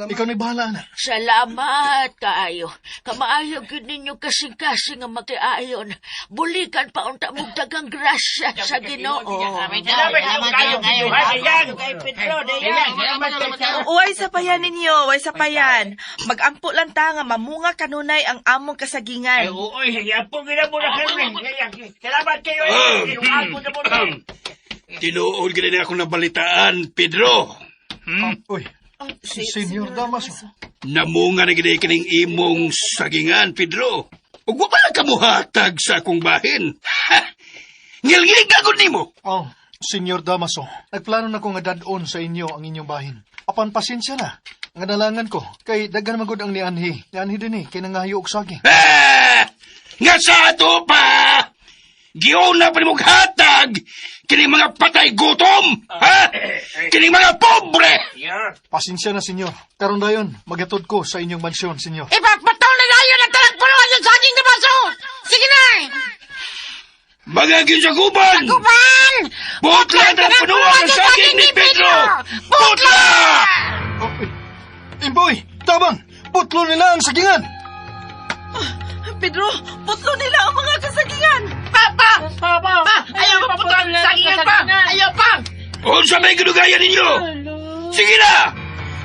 Speaker 5: Ikaw na bahala na.
Speaker 9: Salamat kaayo. Kamaayo gid ninyo kasing-kasing nga makiayon. Bulikan pa unta mong dagang grasya sa Ginoo.
Speaker 6: Uway sa payan ninyo, uway sa payan. Magampo lang ta nga mamunga kanunay ang among kasagingan.
Speaker 12: Salamat kayo. Tinuod ka na akong nabalitaan, Pedro.
Speaker 5: Hmm? Uy, Senyor Damaso.
Speaker 12: Namunga na gid kining imong sagingan, Pedro. Ug wa pa lang kamuhatag sa akong bahin. Ha! Ngilngilig ka gud nimo.
Speaker 5: Oh, Senyor Damaso, nagplano na ko nga dad-on sa inyo ang inyong bahin. Apan pasensya na. Nga nalangan ko, kay daghan man gud ang nianhi. Nianhi din eh, kay nangayo og saging.
Speaker 12: Ah! Nga sa ato pa! Giuna pa nimong hatag kining mga patay gutom! Ha? Kining mga pobre!
Speaker 5: Pasensya na, senyor. Karon dayon, magatod ko sa inyong mansyon, senyor.
Speaker 10: Ipagpatol na dayon ang talang puluhan sa saging na baso! Sige na!
Speaker 12: Mga ginsaguban!
Speaker 10: Saguban!
Speaker 12: Butla ang punuan ng saging ni Pedro! Butla!
Speaker 5: Oh, Imboy! Tabang! Putlo nila ang sagingan!
Speaker 6: Pedro, putlo nila ang mga kasagingan!
Speaker 10: Papa! Pa! Ayaw pa putol ang sagingan pa! Ayaw pa!
Speaker 12: Unsa may gidugayan ninyo? Sige na!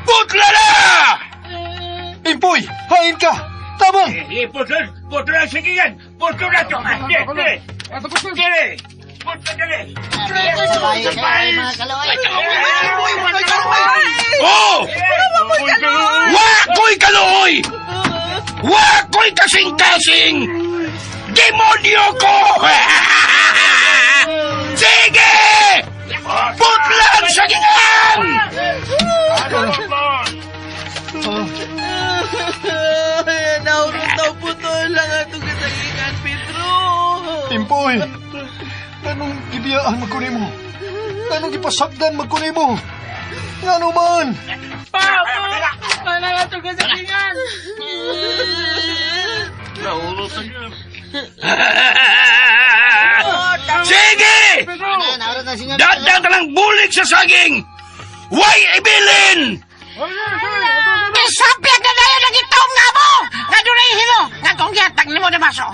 Speaker 12: Putla na!
Speaker 5: Impoy! Hain ka! Tabang!
Speaker 12: Putla! Putla ang sagingan! Puto na to! Dili! Dili! Puto dili! Oh! Wa ko'y kaluoy! Wa ko'y kasing-kasing! Demonyo ko! Sige! Putlan sa gingan!
Speaker 6: Naurot na putol lang atong kasagingan, Pedro.
Speaker 5: Impoy! Anong gibiyaan magkunimo? Anong gipasagdan magkunimo? Ngano man?
Speaker 9: Pa! Pa! Lang atong kasagingan!
Speaker 12: Sige! Dadang lang bulig sa saging! Way ibilin!
Speaker 10: Isapyag na dayon ang itong nga mo! Nga dunay hilo! Nga kung gihatag nimo na baso!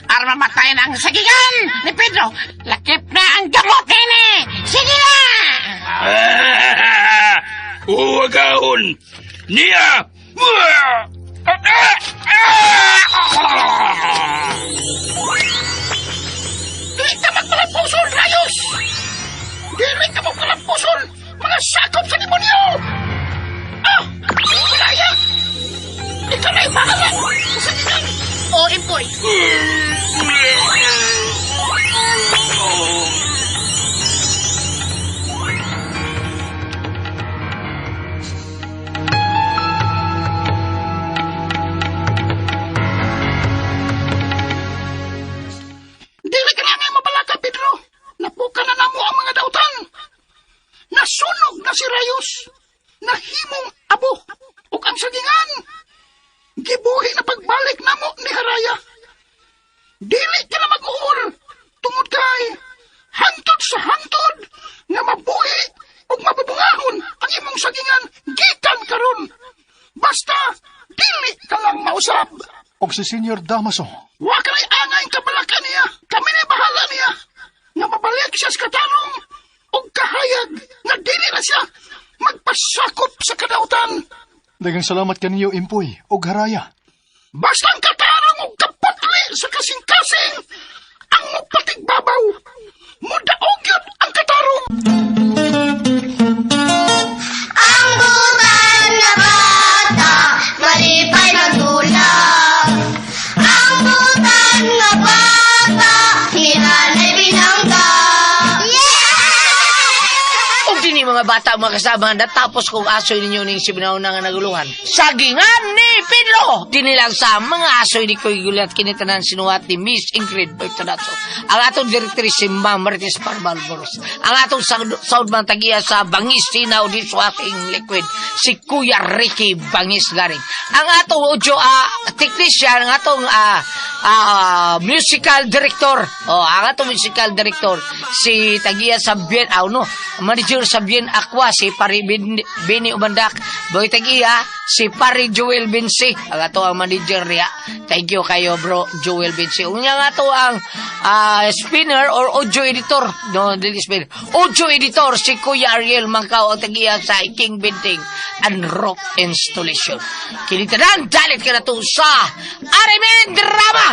Speaker 10: Aron mamatay na ang sagingan ni Pedro! Lakip na ang gamot nini! Sige na!
Speaker 12: Uwagaon! Niya!
Speaker 7: Dili ka magpalampuson, Rayos! Dili ka magpalampuson, mga sakop sa demonyo! Ah! Malaya! Ikaw na'y bahala! Sa ginang!
Speaker 11: O, Impoy.
Speaker 7: Dili ka na nga mabalaka, Pedro! Napuka na namo ang mga dautan! Nasunog na si Rayos! Nahimong abo! Ug ang sagingan! Gibuhi na pagbalik namo ni Haraya! Dili ka na mag-uol! Tungod kay hantod sa hantod nga mabuhi ug mabubungahon ang imong sagingan gikan karon. Basta dili ka lang mausab.
Speaker 5: Og si Senior Damaso.
Speaker 7: Wa ka na'y angay kabalaka niya. Kami na'y bahala niya. Nga mabalik siya sa katarong ug kahayag nga dili na siya magpasakop sa kadautan.
Speaker 5: Daghang salamat kaniyo, Impoy, og Haraya.
Speaker 7: Basta ang katarong ug kaputli sa kasing-kasing ang mupatigbabaw. Mudaog yun ang katarong.
Speaker 2: Ang butan na bata, malipay magdulak. Ang butan na bata, hinanay binangga.
Speaker 3: Ug dinhi mga bata mga kasama natapos kong asoy ninyo ning sibinaw na nga naguluhan. Sagingan ni Pedro! Dini lang sa mga asoy ni Kuy Gulat kini tanan sinuhat ni Miss Ingrid Bertonato. Ang atong directrice si Ma'am Marites Parmal Boros. Ang atong soundman tagiya sa Bangis Sinaw Dishwashing Liquid si Kuya Ricky Bangis Garing. Ang atong audio technician, ang atong musical director. Oh, ang atong musical director si tagiya sa Bien, no, manager sa Bien Aqua si Pari Bini Umandak. Boy tagiya si Pari Joel Binsi. Ang ato ang manager niya. Thank you kayo bro Joel Binsi. Unya nga to ang spinner or audio editor. No, dili spinner. Audio editor si Kuya Ariel Mangkao ang tagiya sa King Building and Rock Installation. Kini tanan dalit ka na to sa Arimen Drama!